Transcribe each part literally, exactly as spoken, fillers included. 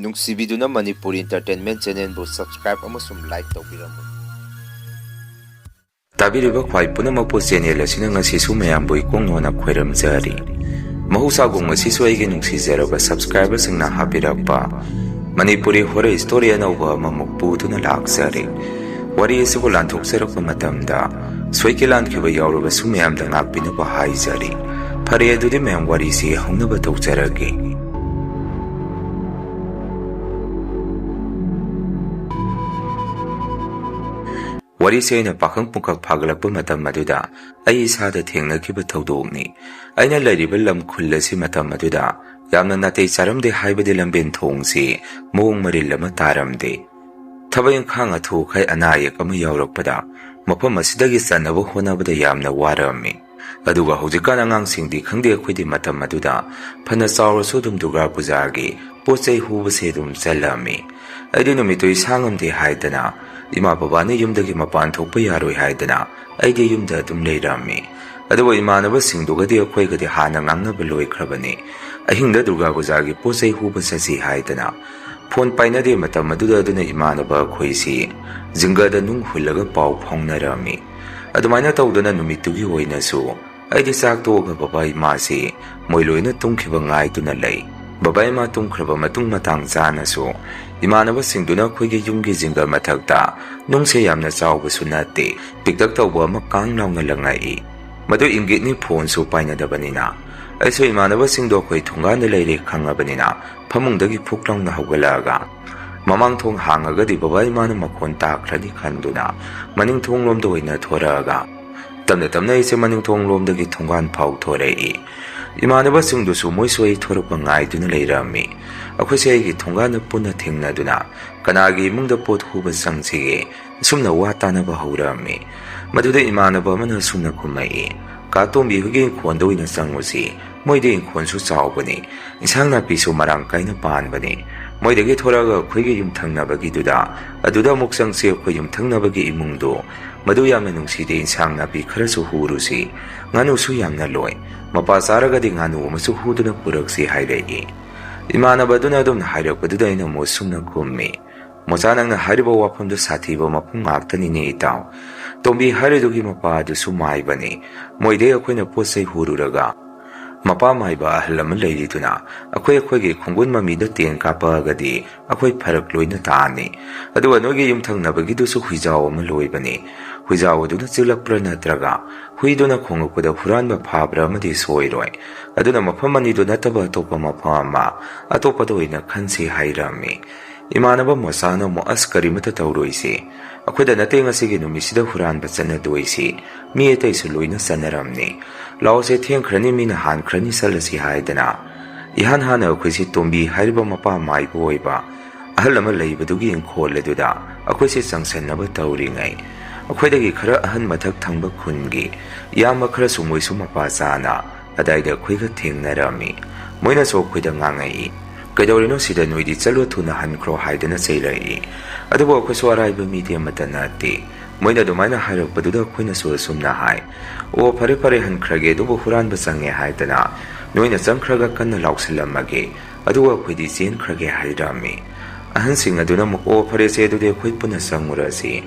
ꯅꯨꯡꯁꯤꯕꯤꯗꯨꯅ Manipuri Entertainment Channelꯕꯨ subscribe ꯑꯃꯁꯨꯡ like ꯇꯧꯕꯤꯔꯝꯃꯨ꯫ ꯇꯥꯕꯤꯔꯤꯕ ꯈ꯭ꯋꯥꯏ ꯄꯨꯝꯅꯃꯛꯄꯨ channel ꯑꯁꯤꯅ ꯉꯁꯤꯁꯨ ꯃꯌꯥꯝꯕꯨ ꯏꯀꯣꯡ ꯅꯣꯟꯅ ꯈꯣꯏꯔꯝꯖꯔꯤ꯫ ꯃꯍꯧꯁꯥꯒꯨꯝ ꯉꯁꯤꯁꯨ ꯑꯩꯒꯤ ꯅꯨꯡꯁꯤꯖꯔꯕ subscriberꯁꯤꯡꯅ ꯍꯥꯞꯄꯤꯔꯛꯄ ꯃꯅꯤꯄꯨꯔꯤ horror story ꯑꯅꯧꯕ ꯑꯃꯃꯨꯛ ꯄꯨꯗꯨꯅ ꯂꯥꯛꯆꯔꯤ꯫ ꯋꯥꯔꯤ ꯑꯁꯤꯕꯨ ꯂꯥꯟꯊꯣꯛꯆꯔꯛꯄ ꯃꯇꯝꯗ ꯁꯣꯏꯈꯤ ꯂꯥꯟꯈꯤꯕ ꯌꯥꯎꯔꯕꯁꯨ ꯃꯌꯥꯝꯗ ꯉꯥꯛꯄꯤꯅꯕ ꯍꯥꯏꯖꯔꯤ꯫ ꯐꯔꯦ, ꯑꯗꯨꯗꯤ ꯃꯌꯥꯝ ꯋꯥꯔꯤꯁꯤ ꯍꯧꯅꯕ ꯇꯧꯖꯔꯒꯦ꯫ ꯋꯥꯔꯤꯁꯦ ꯑꯩꯅ ꯄꯥꯈꯪ ꯄꯨꯡꯀꯛ ꯐꯥꯒꯠꯂꯛꯄ ꯃꯇꯝ ꯑꯗꯨꯗ ꯑꯩ ꯏꯁꯥꯗ ꯊꯦꯡꯅꯈꯤꯕ ꯊꯧꯗꯣꯛꯅꯤ꯫ ꯑꯩꯅ ꯂꯩꯔꯤꯕ ꯂꯝ ꯈꯨꯜ ꯑꯁꯤ ꯃꯇꯝ ꯑꯗꯨꯗ ꯌꯥꯝꯅ ꯅꯥꯇꯩ ꯆꯥꯔꯝꯗꯦ ꯍꯥꯏꯕꯗꯤ ꯂꯝꯕꯦꯟ ꯊꯣꯡꯁꯤ ꯃꯑꯣꯡ ꯃꯔꯤꯜ ꯑꯃ ꯇꯥꯔꯝꯗꯦ꯫ ꯊꯕꯛ ꯏꯪꯈꯥꯡ ꯑꯊꯨ ꯑꯈꯥꯏ ꯑꯅꯥ ꯑꯌꯦꯛ ꯑꯃ ꯌꯥꯎꯔꯛꯄꯗ ꯃꯐꯝ ꯑꯁꯤꯗꯒꯤ ꯆꯠꯅꯕ ꯍꯣꯠꯅꯕꯗ ꯌꯥꯝꯅ ꯋꯥꯔꯝꯃꯤ꯫ ꯑꯗꯨꯒ ꯍꯧꯖꯤꯛꯀꯥꯟ ꯑꯉꯥꯡꯁꯤꯡꯗꯤ ꯈꯪꯗꯦ, ꯑꯩꯈꯣꯏꯗꯤ ꯃꯇꯝ ꯑꯗꯨꯗ ꯐꯅ ꯆꯥꯎꯔꯁꯨ ꯑꯗꯨꯝ ꯗꯨꯔꯒꯥ ꯄꯨꯖꯥꯒꯤ ꯄꯣꯠ ꯆꯩ ꯍꯨꯕꯁꯦ ꯑꯗꯨꯝ ꯆꯠꯂꯝꯃꯤ꯫ ꯑꯩꯗꯤ ꯅꯨꯃꯤꯠꯇꯨ ꯏꯁꯥ ꯉꯝꯗꯦ ꯍꯥꯏꯗꯅ ꯏꯃꯥ ꯕꯕꯥꯅ ꯌꯨꯝꯗꯒꯤ ꯃꯄꯥꯟ ꯊꯣꯛꯄ ꯌꯥꯔꯣꯏ ꯍꯥꯏꯗꯅ ꯑꯩꯗꯤ ꯌꯨꯝꯗ ꯑꯗꯨꯝ ꯂꯩꯔꯝꯃꯤ꯫ ꯑꯗꯨꯕꯨ ꯏꯃꯥꯟꯅꯕꯁꯤꯡꯗꯨꯒꯗꯤ ꯑꯩꯈꯣꯏꯒꯗꯤ ꯍꯥꯟꯅ ꯉꯥꯡꯅꯕ ꯂꯣꯏꯈ꯭ꯔꯕꯅꯤ꯫ ꯑꯍꯤꯡꯗ ꯗꯨꯔꯒꯥ ꯄꯨꯖꯥꯒꯤ ꯄꯣꯠ ꯆꯩ ꯍꯨꯕ ꯆꯠꯁꯤ ꯍꯥꯏꯗꯅ ꯐꯣꯟ ꯄꯥꯏꯅꯗꯦ꯫ ꯃꯇꯝ ꯑꯗꯨꯗ ꯑꯗꯨꯅ ꯏꯃꯥꯟꯅꯕ ꯑꯩꯈꯣꯏꯁꯤ ꯖꯤꯡꯒꯗ ꯅꯨꯡ ꯍꯨꯜꯂꯒ ꯄꯥꯎ ꯐꯥꯎꯅꯔꯝꯃꯤ꯫ ꯑꯗꯨꯃꯥꯏꯅ ꯇꯧꯗꯅ ꯅꯨꯃꯤꯠꯇꯨꯒꯤ ꯑꯣꯏꯅꯁꯨ ꯑꯩꯗꯤ ꯆꯥꯛ ꯇꯣꯛꯑꯒ ꯕꯕꯥ ꯏꯃꯥꯁꯤ ꯃꯣꯏ ꯂꯣꯏꯅ ꯇꯨꯝꯈꯤꯕ ꯉꯥꯏꯗꯨꯅ ꯂꯩ꯫ ꯕꯕꯥ ꯏꯃꯥ ꯇꯨꯝꯈ꯭ꯔꯕ ꯃꯇꯨꯡ ꯃꯇꯥꯡ ꯆꯥꯅꯁꯨ ꯏꯃꯥꯟꯅꯕꯁꯤꯡꯗꯨꯅ ꯑꯩꯈꯣꯏꯒꯤ ꯌꯨꯝꯒꯤ ꯖꯤꯡꯒ ꯃꯊꯛꯇ ꯅꯨꯡꯁꯦ ꯌꯥꯝꯅ ꯆꯥꯎꯕꯁꯨ ꯅꯠꯇꯦ, ꯄꯤꯛꯇꯛ ꯇꯧꯕ ꯑꯃ ꯀꯥꯡ ꯂꯥꯎꯅ ꯂꯪꯉꯛꯏ꯫ ꯃꯗꯨ ꯏꯪꯒꯤꯠꯅꯤ, ꯐꯣꯟꯁꯨ ꯄꯥꯏꯅꯗꯕꯅꯤꯅ꯫ ꯑꯩꯁꯨ ꯏꯃꯥꯟꯅꯕꯁꯤꯡꯗꯣ ꯑꯩꯈꯣꯏ ꯊꯣꯡꯒꯥꯟꯗ ꯂꯩꯔꯦ ꯈꯪꯉꯕꯅꯤꯅ ꯐꯃꯨꯡꯗꯒꯤ ꯐꯨꯛ ꯂꯥꯎꯅ ꯍꯧꯒꯠꯂꯛꯑꯒ ꯃꯃꯥꯡ ꯊꯣꯡ ꯍꯥꯡꯉꯒꯗꯤ ꯕꯕꯥ ꯏꯃꯥꯅ ꯃꯈꯣꯟ ꯇꯥꯈ꯭ꯔꯅꯤ ꯈꯟꯗꯨꯅ ꯃꯅꯤꯡ ꯊꯣꯡ ꯂꯣꯝꯗ ꯑꯣꯏꯅ ꯊꯣꯔꯛꯑꯒ ꯇꯞꯅ ꯇꯞꯅ ꯑꯩꯁꯦ ꯃꯅꯤꯡ ꯊꯣꯡ ꯂꯣꯝꯗꯒꯤ ꯊꯣꯡꯒꯥꯟ ꯐꯥꯎ ꯊꯣꯔꯛꯏ꯫ ꯏꯃꯥꯟꯅꯕꯁꯤꯡꯗꯨꯁꯨ ꯃꯣꯏꯁꯨ ꯑꯩ ꯊꯣꯔꯛꯄ ꯉꯥꯏꯗꯨꯅ ꯂꯩꯔꯝꯃꯤ꯫ ꯑꯩꯈꯣꯏꯁꯦ ꯑꯩꯒꯤ ꯊꯣꯡꯒꯥꯟꯗ ꯄꯨꯟꯅ ꯊꯦꯡꯅꯗꯨꯅ ꯀꯅꯥꯒꯤ ꯏꯃꯨꯡꯗ ꯄꯣꯠ ꯍꯨꯕ ꯆꯪꯁꯤꯒꯦ? ꯑꯁꯨꯝꯅ ꯋꯥ ꯇꯥꯅꯕ ꯍꯧꯔꯛꯑꯝꯃꯤ꯫ ꯃꯗꯨꯗ ꯏꯃꯥꯟꯅꯕ ꯑꯃꯅ ꯑꯁꯨꯝꯅ ꯈꯨꯝꯃꯛꯏ, "ꯀꯥ ꯇꯣꯝꯕꯤ ꯍꯣꯏꯒꯤ ꯏꯪꯈꯣꯜꯗ ꯑꯣꯏꯅ ꯆꯪꯉꯨꯁꯤ꯫ ꯃꯣꯏꯗꯤ ꯏꯪꯈꯣꯜꯁꯨ ꯆꯥꯎꯕꯅꯤ, ꯏꯟꯁꯥꯡ ꯅꯥꯄꯤꯁꯨ ꯃꯔꯥꯡ ꯀꯥꯏꯅ ꯄꯥꯟꯕꯅꯤ꯫ ꯃꯣꯏꯗꯒꯤ ꯊꯣꯔꯛꯑꯒ ꯑꯩꯈꯣꯏꯒꯤ ꯌꯨꯝꯊꯪꯅꯕꯒꯤꯗꯨꯗ, ꯑꯗꯨꯗ ꯑꯃꯨꯛ ꯆꯪꯁꯤ꯫ ꯑꯩꯈꯣꯏ ꯌꯨꯝꯊꯪꯅꯕꯒꯤ ꯏꯃꯨꯡꯗꯣ ꯃꯗꯨ ꯌꯥꯝꯅ ꯅꯨꯡꯁꯤꯗꯦ, ꯏꯟꯁꯥꯡ ꯅꯥꯄꯤ ꯈꯔꯁꯨ ꯍꯨꯔꯨꯁꯤ꯫ ꯉꯥꯅꯨꯁꯨ ꯌꯥꯝꯅ ꯂꯣꯏ꯫ ꯃꯄꯥ ꯆꯥꯔꯒꯗꯤ ꯉꯥꯅꯨ ꯑꯃꯁꯨ ꯍꯨꯗꯨꯅ ꯄꯨꯔꯛꯁꯤ" ꯍꯥꯏꯔꯛꯏ꯫ ꯏꯃꯥꯟꯅꯕ ꯑꯗꯨꯅ ꯑꯗꯨꯝꯅ ꯍꯥꯏꯔꯛꯄꯗꯨꯗ ꯑꯩꯅ ꯃꯨꯁꯨꯝꯅ ꯈꯨꯝꯃꯤ, "ꯃꯣꯆꯥ, ꯅꯪꯅ ꯍꯥꯏꯔꯤꯕ ꯋꯥꯐꯝꯗꯨ ꯁꯥꯊꯤꯕ ꯃꯐꯝ ꯉꯥꯛꯇꯅꯤꯅꯦ ꯏꯇꯥꯎ꯫ ꯇꯣꯝꯕꯤ ꯍꯥꯏꯔꯤꯗꯨꯒꯤ ꯃꯄꯥ ꯑꯗꯨꯁꯨ ꯃꯥꯏꯕꯅꯤ꯫ ꯃꯣꯏꯗꯩ ꯑꯩꯈꯣꯏꯅ ꯄꯣꯠ ꯆꯩ ꯍꯨꯔꯨꯔꯒ ꯃꯄꯥ ꯃꯥꯏꯕ ꯑꯍꯜ ꯑꯃ ꯂꯩꯔꯤꯗꯨꯅ ꯑꯩꯈꯣꯏ ꯑꯩꯈꯣꯏꯒꯤ ꯈꯣꯡꯒꯨꯟ ꯃꯃꯤꯗ ꯇꯦꯟ ꯀꯥꯞꯄꯛꯑꯒꯗꯤ ꯑꯩꯈꯣꯏ ꯐꯔꯛ ꯂꯣꯏꯅ ꯇꯥꯅꯤ꯫ ꯑꯗꯨꯒ ꯅꯣꯏꯒꯤ ꯌꯨꯝꯊꯪꯅꯕꯒꯤꯗꯨꯁꯨ ꯍꯨꯏꯖꯥꯎ ꯑꯃ ꯂꯣꯏꯕꯅꯤ꯫ ꯍꯨꯏꯖꯥꯎ ꯑꯗꯨꯅ ꯆꯤꯛꯂꯛꯄ꯭ꯔꯥ ꯅꯠꯇ꯭ꯔꯒ ꯍꯨꯏꯗꯨꯅ ꯈꯣꯡꯂꯛꯄꯗ ꯍꯨꯔꯥꯟꯕ ꯐꯥꯕ꯭ꯔꯥ ꯑꯃꯗꯤ ꯁꯣꯏꯔꯣꯏ꯫ ꯑꯗꯨꯅ ꯃꯐꯝ ꯑꯅꯤꯗꯨ ꯅꯠꯇꯕ ꯑꯇꯣꯞꯄ ꯃꯐꯝ ꯑꯃ, ꯑꯇꯣꯞꯄꯗ ꯑꯣꯏꯅ ꯈꯟꯁꯤ" ꯍꯥꯏꯔꯝꯃꯤ꯫ ꯏꯃꯥꯟꯅꯕ ꯃꯣꯆꯥꯅ ꯑꯃꯨꯛ, "ꯑꯁ, ꯀꯔꯤꯃꯠꯇ ꯇꯧꯔꯣꯏꯁꯤ꯫ ꯑꯩꯈꯣꯏꯗ ꯅꯠꯇꯦ ꯉꯁꯤꯒꯤ ꯅꯨꯃꯤꯠꯁꯤꯗ ꯍꯨꯔꯥꯟꯕ ꯆꯠꯅꯗꯣꯏꯁꯤ꯫ ꯃꯤ ꯑꯇꯩꯁꯨ ꯂꯣꯏꯅ ꯆꯠꯅꯔꯝꯅꯤ꯫ ꯂꯥꯛꯑꯣꯁꯦ, ꯊꯦꯡꯈ꯭ꯔꯅꯤ, ꯃꯤꯅ ꯍꯥꯟꯈ꯭ꯔꯅꯤ, ꯆꯠꯂꯁꯤ" ꯍꯥꯏꯗꯅ ꯏꯍꯥꯟ ꯍꯥꯟꯅ ꯑꯩꯈꯣꯏꯁꯤ ꯇꯣꯝꯕꯤ ꯍꯥꯏꯔꯤꯕ ꯃꯄꯥ ꯃꯥꯏꯕ ꯑꯣꯏꯕ ꯑꯍꯜ ꯑꯃ ꯂꯩꯕꯗꯨꯒꯤ ꯏꯪꯈꯣꯜ ꯑꯗꯨꯗ ꯑꯩꯈꯣꯏꯁꯤ ꯆꯪꯁꯟꯅꯕ ꯇꯧꯔꯤꯉꯩ, ꯑꯩꯈꯣꯏꯗꯒꯤ ꯈꯔ ꯑꯍꯟ ꯃꯊꯛ ꯊꯪꯕ ꯈꯨꯟꯒꯤ ꯏꯌꯥꯝꯕ ꯈꯔꯁꯨ ꯃꯣꯏꯁꯨ ꯃꯄꯥ ꯆꯥꯅ ꯑꯗꯥꯏꯗ ꯑꯩꯈꯣꯏꯒ ꯊꯦꯡꯅꯔꯝꯃꯤ꯫ ꯃꯣꯏꯅꯁꯨ ꯑꯩꯈꯣꯏꯗ ꯉꯥꯡꯉꯛꯏ, "ꯀꯩꯗꯧꯔꯤꯅꯣ ꯁꯤꯗ? ꯅꯣꯏꯗꯤ ꯆꯠꯂꯣ, ꯊꯨꯅ ꯍꯟꯈ꯭ꯔꯣ" ꯍꯥꯏꯗꯅ ꯆꯩꯔꯛꯏ꯫ ꯑꯗꯨꯕꯨ ꯑꯩꯈꯣꯏꯁꯨ ꯑꯔꯥꯏꯕ ꯃꯤꯗꯤ ꯑꯃꯠꯇ ꯅꯠꯇꯦ꯫ ꯃꯣꯏꯅ ꯑꯗꯨꯃꯥꯏꯅ ꯍꯥꯏꯔꯛꯄꯗꯨꯗ ꯑꯩꯈꯣꯏꯅꯁꯨ ꯑꯁꯨꯝꯅ ꯍꯥꯏ, "ꯑꯣ, ꯐꯔꯦ ꯐꯔꯦ, ꯍꯟꯈ꯭ꯔꯒꯦ, ꯑꯗꯨꯕꯨ ꯍꯨꯔꯥꯟꯕ ꯆꯪꯉꯦ ꯍꯥꯏꯗꯅ ꯅꯣꯏꯅ ꯆꯪꯈ꯭ꯔꯒ ꯀꯟꯅ ꯂꯥꯎꯁꯤꯜꯂꯝꯃꯒꯦ, ꯑꯗꯨꯒ ꯑꯩꯈꯣꯏꯗꯤ ꯆꯦꯟꯈ꯭ꯔꯒꯦ" ꯍꯥꯏꯔꯝꯃꯤ꯫ ꯑꯍꯟꯁꯤꯡ ꯑꯗꯨꯅ ꯑꯃꯨꯛ, "ꯑꯣ, ꯐꯔꯦꯁꯦ, ꯑꯗꯨꯗꯤ ꯑꯩꯈꯣꯏ ꯄꯨꯟꯅ ꯆꯪꯉꯨꯔꯁꯤ꯫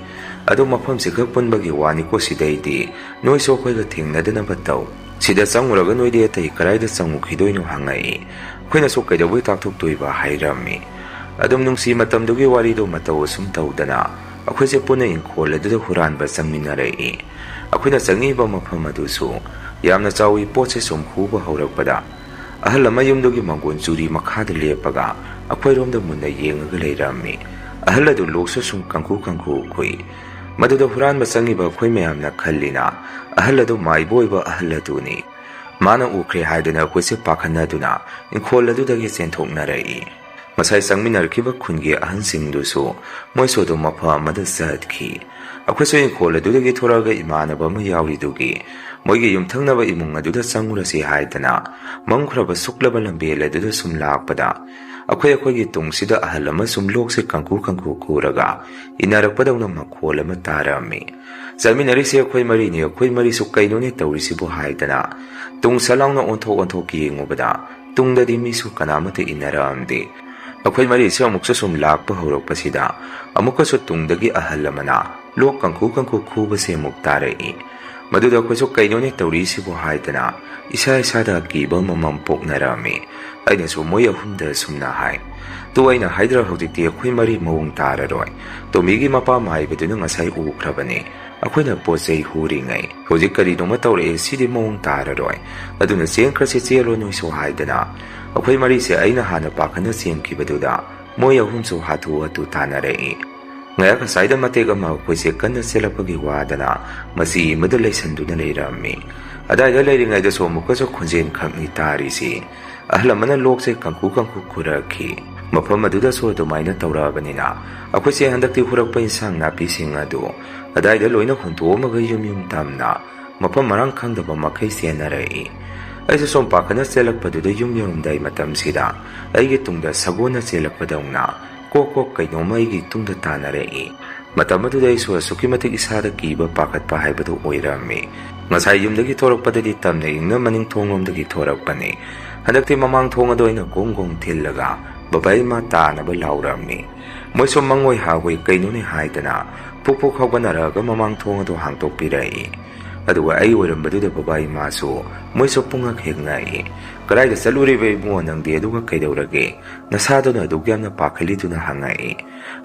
ꯑꯗꯨ ꯃꯐꯝꯁꯤ ꯈꯛ ꯄꯨꯟꯕꯒꯤ ꯋꯥꯅꯤꯀꯣ, ꯁꯤꯗꯩꯗꯤ ꯅꯣꯏꯁꯨ ꯑꯩꯈꯣꯏꯒ ꯊꯦꯡꯅꯗꯅꯕ ꯇꯧ꯫ ꯁꯤꯗ ꯆꯪꯉꯨꯔꯒ ꯅꯣꯏꯗꯤ ꯑꯇꯩ ꯀꯗꯥꯏꯗ ꯆꯪꯉꯨꯈꯤꯗꯣꯏꯅꯣ?" ꯍꯪꯉꯛꯏ꯫ ꯑꯩꯈꯣꯏꯅꯁꯨ "ꯀꯩꯗꯧꯕꯩ ꯇꯥꯛꯊꯣꯛꯇꯣꯏꯕ?" ꯍꯥꯏꯔꯝꯃꯤ꯫ ꯑꯗꯨꯝ ꯅꯨꯡꯁꯤ ꯃꯇꯝꯗꯨꯒꯤ ꯋꯥꯔꯤꯗꯣ ꯃꯇꯧ ꯑꯁꯨꯝ ꯇꯧꯗꯅ ꯑꯩꯈꯣꯏꯁꯦ ꯄꯨꯟꯅ ꯏꯪꯈꯣꯜ ꯑꯗꯨꯗ ꯍꯨꯔꯥꯟꯕ ꯆꯪꯃꯤꯟꯅꯔꯛꯏ꯫ ꯑꯩꯈꯣꯏꯅ ꯆꯪꯉꯤꯕ ꯃꯐꯝ ꯑꯗꯨꯁꯨ ꯌꯥꯝꯅ ꯆꯥꯎꯏ꯫ ꯄꯣꯠꯁꯦ ꯁꯨꯝ ꯍꯨꯕ ꯍꯧꯔꯛꯄꯗ ꯑꯍꯜ ꯑꯃ ꯌꯨꯝꯗꯨꯒꯤ ꯃꯪꯒꯣꯟ ꯆꯨꯔꯤ ꯃꯈꯥꯗ ꯂꯦꯞꯄꯒ ꯑꯩꯈꯣꯏꯔꯣꯝꯗ ꯃꯨꯟꯅ ꯌꯦꯡꯉꯒ ꯂꯩꯔꯝꯃꯤ꯫ ꯑꯍꯜ ꯑꯗꯨ ꯂꯣꯛꯁꯨ ꯁꯨꯝ ꯀꯪꯈꯨ ꯀꯪꯈꯨ ꯈꯨꯏ꯫ ꯃꯗꯨꯗ ꯍꯨꯔꯥꯟꯕ ꯆꯪꯉꯤꯕ ꯑꯩꯈꯣꯏ ꯃꯌꯥꯝꯅ ꯈꯜꯂꯤꯅ, ꯑꯍꯜ ꯑꯗꯨ ꯃꯥꯏꯕ ꯑꯣꯏꯕ ꯑꯍꯜ ꯑꯗꯨꯅꯤ꯫ ꯃꯥꯅ ꯎꯈ꯭ꯔꯦ ꯍꯥꯏꯗꯨꯅ ꯑꯩꯈꯣꯏꯁꯦ ꯄꯥꯈꯠꯅꯗꯨꯅ ꯏꯪꯈꯣꯜ ꯑꯗꯨꯗꯒꯤ ꯆꯦꯟꯊꯣꯛꯅꯔꯛꯏ꯫ ꯉꯁꯥꯏ ꯆꯪꯃꯤꯟꯅꯔꯛꯈꯤꯕ ꯈꯨꯟꯒꯤ ꯑꯍꯟꯁꯤꯡꯗꯨꯁꯨ ꯃꯣꯏꯁꯨ ꯑꯗꯨꯝ ꯃꯐꯝ ꯑꯃꯗ ꯆꯠꯈꯤ꯫ ꯑꯩꯈꯣꯏꯁꯨ ꯏꯪꯈꯣꯜ ꯑꯗꯨꯗꯒꯤ ꯊꯣꯔꯛꯑꯒ ꯏꯃꯥꯟꯅꯕ ꯑꯃ ꯌꯥꯎꯔꯤꯗꯨꯒꯤ ꯃꯣꯏꯒꯤ ꯌꯨꯝꯊꯪꯅꯕ ꯏꯃꯨꯡ ꯑꯗꯨꯗ ꯆꯪꯉꯨꯔꯁꯤ ꯍꯥꯏꯗꯅ ꯃꯝꯈ꯭ꯔꯕ ꯁꯨꯛꯂꯕ ꯂꯝꯕꯦꯜ ꯑꯗꯨꯗ ꯁꯨꯝ ꯂꯥꯛꯄꯗ, ꯑꯩꯈꯣꯏ ꯑꯩꯈꯣꯏꯒꯤ ꯇꯨꯡꯁꯤꯗ ꯑꯍꯜ ꯑꯃ ꯁꯨꯝ ꯂꯣꯛꯁꯦ ꯀꯪꯈꯨ ꯀꯪꯈꯨ ꯈꯨꯔꯒ ꯏꯟꯅꯔꯛꯄꯗꯧꯅ ꯃꯈꯣꯜ ꯑꯃ ꯇꯥꯔꯝꯃꯤ꯫ "ꯆꯠꯃꯤꯟꯅꯔꯤꯁꯦ ꯑꯩꯈꯣꯏ ꯃꯔꯤꯅꯤ, ꯑꯩꯈꯣꯏ ꯃꯔꯤꯁꯨ ꯀꯩꯅꯣꯅꯦ ꯇꯧꯔꯤꯁꯤꯕꯨ?" ꯍꯥꯏꯗꯅ ꯇꯨꯡ ꯁꯠ ꯂꯥꯎꯅ ꯑꯣꯟꯊꯣꯛ ꯑꯣꯟꯊꯣꯛ ꯌꯦꯡꯉꯨꯕꯗ, ꯇꯨꯡꯗꯗꯤ ꯃꯤꯁꯨ ꯀꯅꯥꯃꯠꯇ ꯏꯟꯅꯔꯛꯑꯝꯗꯦ꯫ ꯑꯩꯈꯣꯏ ꯃꯔꯤꯁꯦ ꯑꯃꯨꯛꯁꯨ ꯁꯨꯝ ꯂꯥꯛꯄ ꯍꯧꯔꯛꯄꯁꯤꯗ ꯑꯃꯨꯛꯀꯁꯨ ꯇꯨꯡꯗꯒꯤ ꯑꯍꯜ ꯑꯃꯅ ꯂꯣꯛ ꯀꯪꯈꯨ ꯀꯪꯈꯨ ꯈꯨꯕꯁꯦ ꯑꯃꯨꯛ ꯇꯥꯔꯛꯏ꯫ ꯃꯗꯨꯗ ꯑꯩꯈꯣꯏꯁꯨ "ꯀꯩꯅꯣꯅꯦ ꯇꯧꯔꯤꯁꯤꯕꯨ?" ꯍꯥꯏꯗꯅ ꯏꯁꯥ ꯏꯁꯥꯗ ꯑꯀꯤꯕ ꯑꯃꯃꯝ ꯄꯣꯛꯅꯔꯝꯃꯤ꯫ ꯑꯩꯅꯁꯨ ꯃꯣꯏ ꯑꯍꯨꯝꯗ ꯁꯨꯝꯅ ꯍꯥꯏ, "ꯇꯨ ꯑꯩꯅ ꯍꯥꯏꯗ꯭ꯔꯥ, ꯍꯧꯖꯤꯛꯇꯤ ꯑꯩꯈꯣꯏ ꯃꯔꯤ ꯃꯑꯣꯡ ꯇꯥꯔꯔꯣꯏ꯫ ꯇꯣꯝꯕꯤꯒꯤ ꯃꯄꯥ ꯃꯥꯏꯕꯗꯨꯅ ꯉꯁꯥꯏ ꯎꯈ꯭ꯔꯕꯅꯤ꯫ ꯑꯩꯈꯣꯏꯅ ꯄꯣꯠ ꯆꯩ ꯍꯨꯔꯤꯉꯩ꯫ ꯍꯧꯖꯤꯛ ꯀꯔꯤꯅꯣꯃ ꯇꯧꯔꯛꯑꯦ, ꯁꯤꯗꯤ ꯃꯑꯣꯡ ꯇꯥꯔꯔꯣꯏ꯫ ꯑꯗꯨꯅ ꯆꯦꯟꯈ꯭ꯔꯁꯤ, ꯆꯦꯜꯂꯣ ꯅꯣꯏꯁꯨ" ꯍꯥꯏꯗꯅ ꯑꯩꯈꯣꯏ ꯃꯔꯤꯁꯦ ꯑꯩꯅ ꯍꯥꯟꯅ ꯄꯥꯈꯠꯅ ꯆꯦꯟꯈꯤꯕꯗꯨꯗ ꯃꯣꯏ ꯑꯍꯨꯝꯁꯨ ꯍꯥꯊꯨ ꯍꯥꯊꯨ ꯇꯥꯟꯅꯔꯛꯏ꯫ ꯉꯥꯏꯍꯥꯛ ꯑꯁ꯭ꯋꯥꯏꯗ ꯃꯇꯦꯛ ꯑꯃ ꯑꯩꯈꯣꯏꯁꯦ ꯀꯟꯅ ꯆꯦꯜꯂꯛꯄꯒꯤ ꯋꯥꯗꯅ ꯃꯆꯤ ꯑꯃꯗ ꯂꯩꯁꯟꯗꯨꯅ ꯂꯩꯔꯝꯃꯤ꯫ ꯑꯗꯥꯏꯗ ꯂꯩꯔꯤꯉꯩꯗꯁꯨ ꯑꯃꯨꯛꯀꯁꯨ ꯈꯣꯟꯖꯦꯜ ꯈꯛꯅꯤ ꯇꯥꯔꯤꯁꯤ꯫ ꯑꯍꯜ ꯑꯃꯅ ꯂꯣꯛꯁꯦ ꯀꯪꯈꯨ ꯀꯪꯈꯨ ꯈꯨꯔꯛꯈꯤ꯫ ꯃꯐꯝ ꯑꯗꯨꯗꯁꯨ ꯑꯗꯨꯃꯥꯏꯅ ꯇꯧꯔꯛꯑꯕꯅꯤꯅ ꯑꯩꯈꯣꯏꯁꯦ ꯍꯟꯗꯛꯇꯤ ꯍꯨꯔꯛꯄ ꯏꯟꯁꯥꯡ ꯅꯥꯄꯤꯁꯤꯡ ꯑꯗꯨ ꯑꯗꯥꯏꯗ ꯂꯣꯏꯅ ꯍꯨꯟꯗꯣꯛꯑꯝꯃꯒ ꯌꯨꯝ ꯌꯨꯝ ꯇꯝꯅ ꯃꯐꯝ ꯃꯔꯥꯡ ꯈꯪꯗꯕ ꯃꯈꯩ ꯆꯦꯟꯅꯔꯛꯏ꯫ ꯑꯩꯁꯨ ꯁꯣꯝ ꯄꯥꯈꯠꯅ ꯆꯦꯜꯂꯛꯄꯗꯨꯗ ꯌꯨꯝ ꯌꯧꯔꯝꯗꯥꯏ ꯃꯇꯝꯁꯤꯗ ꯑꯩꯒꯤ ꯇꯨꯡꯗ ꯁꯒꯣꯜꯅ ꯆꯦꯜꯂꯛꯄꯗꯧꯅ ꯀꯣꯛ ꯀꯣꯛ ꯀꯩꯅꯣꯝꯃ ꯑꯩꯒꯤ ꯇꯨꯡꯗ ꯇꯥꯟꯅꯔꯛꯏ꯫ ꯃꯇꯝ ꯑꯗꯨꯗ ꯑꯩꯁꯨ ꯑꯁꯨꯛꯀꯤ ꯃꯇꯤꯛ ꯏꯁꯥꯗ ꯀꯤꯕ ꯄꯥꯈꯠꯄ ꯍꯥꯏꯕꯗꯨ ꯑꯣꯏꯔꯝꯃꯤ꯫ ꯉꯁꯥꯏ ꯌꯨꯝꯗꯒꯤ ꯊꯣꯔꯛꯄꯗꯗꯤ ꯇꯝꯅ ꯏꯪꯅ ꯃꯅꯤꯡ ꯊꯣꯡꯂꯣꯝꯗꯒꯤ ꯊꯣꯔꯛꯄꯅꯤ꯫ ꯍꯟꯗꯛꯇꯤ ꯃꯃꯥꯡ ꯊꯣꯡ ꯑꯗꯣ ꯑꯩꯅ ꯒꯣꯡ ꯒꯣꯡ ꯊꯤꯜꯂꯒ ꯕꯕꯥ ꯏꯃꯥ ꯇꯥꯅꯕ ꯂꯥꯎꯔꯝꯃꯤ꯫ ꯃꯣꯏꯁꯨ ꯃꯪꯑꯣꯏ ꯍꯥꯑꯣꯏ ꯀꯩꯅꯣꯅꯦ ꯍꯥꯏꯗꯅ ꯐꯨꯛ ꯐꯨꯛ ꯍꯧꯒꯠꯅꯔꯛꯑꯒ ꯃꯃꯥꯡ ꯊꯣꯡ ꯑꯗꯣ ꯍꯥꯡꯗꯣꯛꯄꯤꯔꯛꯏ꯫ ꯑꯗꯨꯒ ꯑꯩ ꯑꯣꯏꯔꯝꯕꯗꯨꯗ ꯕꯕꯥ ꯏꯃꯥꯁꯨ ꯃꯣꯏꯁꯨ ꯄꯨꯡꯉꯛ ꯍꯦꯛ ꯉꯛꯏ꯫ "ꯀꯗꯥꯏꯗ ꯆꯠꯂꯨꯔꯤꯕ ꯏꯕꯨꯡꯉꯣ ꯅꯪꯗꯤ? ꯑꯗꯨꯒ ꯀꯩꯗꯧꯔꯒꯦ? ꯅꯁꯥꯗꯨꯅ ꯑꯗꯨꯛ ꯌꯥꯝꯅ ꯄꯥꯈꯠꯂꯤꯗꯨꯅ?" ꯍꯪꯉꯛꯏ꯫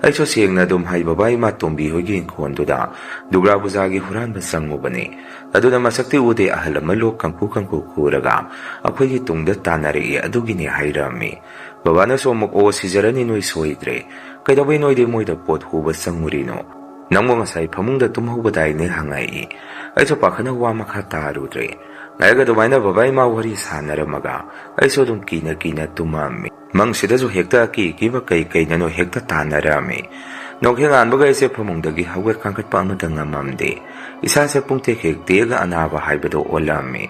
ꯑꯩꯁꯨ ꯁꯦꯡꯅ ꯑꯗꯨꯝ ꯍꯥꯏ, "ꯕꯕꯥ ꯏꯃꯥ ꯇꯣꯝꯕꯤ ꯍꯣꯏꯒꯤ ꯏꯪꯈꯣꯜꯗꯨꯗ ꯗꯨꯒ꯭ꯔꯥ ꯕꯨꯖꯥꯒꯤ ꯍꯨꯔꯥꯟꯕ ꯆꯪꯉꯨꯕꯅꯤ꯫ ꯑꯗꯨꯅ ꯃꯁꯛꯇꯤ ꯎꯗꯦ, ꯑꯍꯜ ꯑꯃ ꯂꯣꯛ ꯀꯪꯈꯨ ꯀꯪꯈꯨ ꯈꯨꯔꯒ ꯑꯩꯈꯣꯏꯒꯤ ꯇꯨꯡꯗ ꯇꯥꯟꯅꯔꯛꯏ, ꯑꯗꯨꯒꯤꯅꯤ" ꯍꯥꯏꯔꯝꯃꯤ꯫ ꯕꯕꯥꯅꯁꯨ ꯑꯃꯨꯛ, "ꯑꯣ, ꯁꯤꯖꯔꯅꯤ, ꯅꯣꯏ ꯁꯣꯏꯗ꯭ꯔꯦ꯫ ꯀꯩꯗꯧꯕꯩ ꯅꯣꯏꯗꯤ ꯃꯣꯏꯗ ꯄꯣꯠ ꯍꯨꯕ ꯆꯪꯉꯨꯔꯤꯅꯣ? ꯅꯪꯕꯨ ꯉꯁꯥꯏ ꯐꯃꯨꯡꯗ ꯇꯨꯝꯍꯧꯕꯗꯥꯏꯅꯦ?" ꯍꯪꯉꯛꯏ꯫ ꯑꯩꯁꯨ ꯄꯥꯈꯠꯅ ꯋꯥ ꯃꯈꯥ ꯇꯥꯔꯨꯗ꯭ꯔꯦ꯫ ꯉꯥꯏꯍꯥꯛ ꯑꯗꯨꯃꯥꯏꯅ ꯕꯕꯥ ꯏꯃꯥ ꯋꯥꯔꯤ ꯁꯥꯟꯅꯔꯝꯃꯒ ꯑꯩꯁꯨ ꯑꯗꯨꯝ ꯀꯤꯅ ꯀꯤꯅ ꯇꯨꯝꯃꯝꯃꯤ꯫ ꯃꯪꯁꯤꯗꯁꯨ ꯍꯦꯛꯇ ꯑꯀꯤ ꯑꯀꯤꯕ ꯀꯩ ꯀꯩꯅꯅꯣ ꯍꯦꯛꯇ ꯇꯥꯟꯅꯔꯝꯃꯤ꯫ ꯅꯣꯛꯍꯦꯛ ꯉꯥꯟꯕꯒ ꯑꯩꯁꯦ ꯐꯃꯨꯡꯗꯒꯤ ꯍꯧꯒꯠ ꯀꯥꯡꯈꯠꯄ ꯑꯃꯠꯇ ꯉꯝꯃꯝꯗꯦ꯫ ꯏꯁꯥꯁꯦ ꯄꯨꯡꯇꯦꯛ ꯍꯦꯛ ꯇꯦꯛꯑꯒ ꯑꯅꯥꯕ ꯍꯥꯏꯕꯗꯣ ꯑꯣꯜꯂꯝꯃꯤ꯫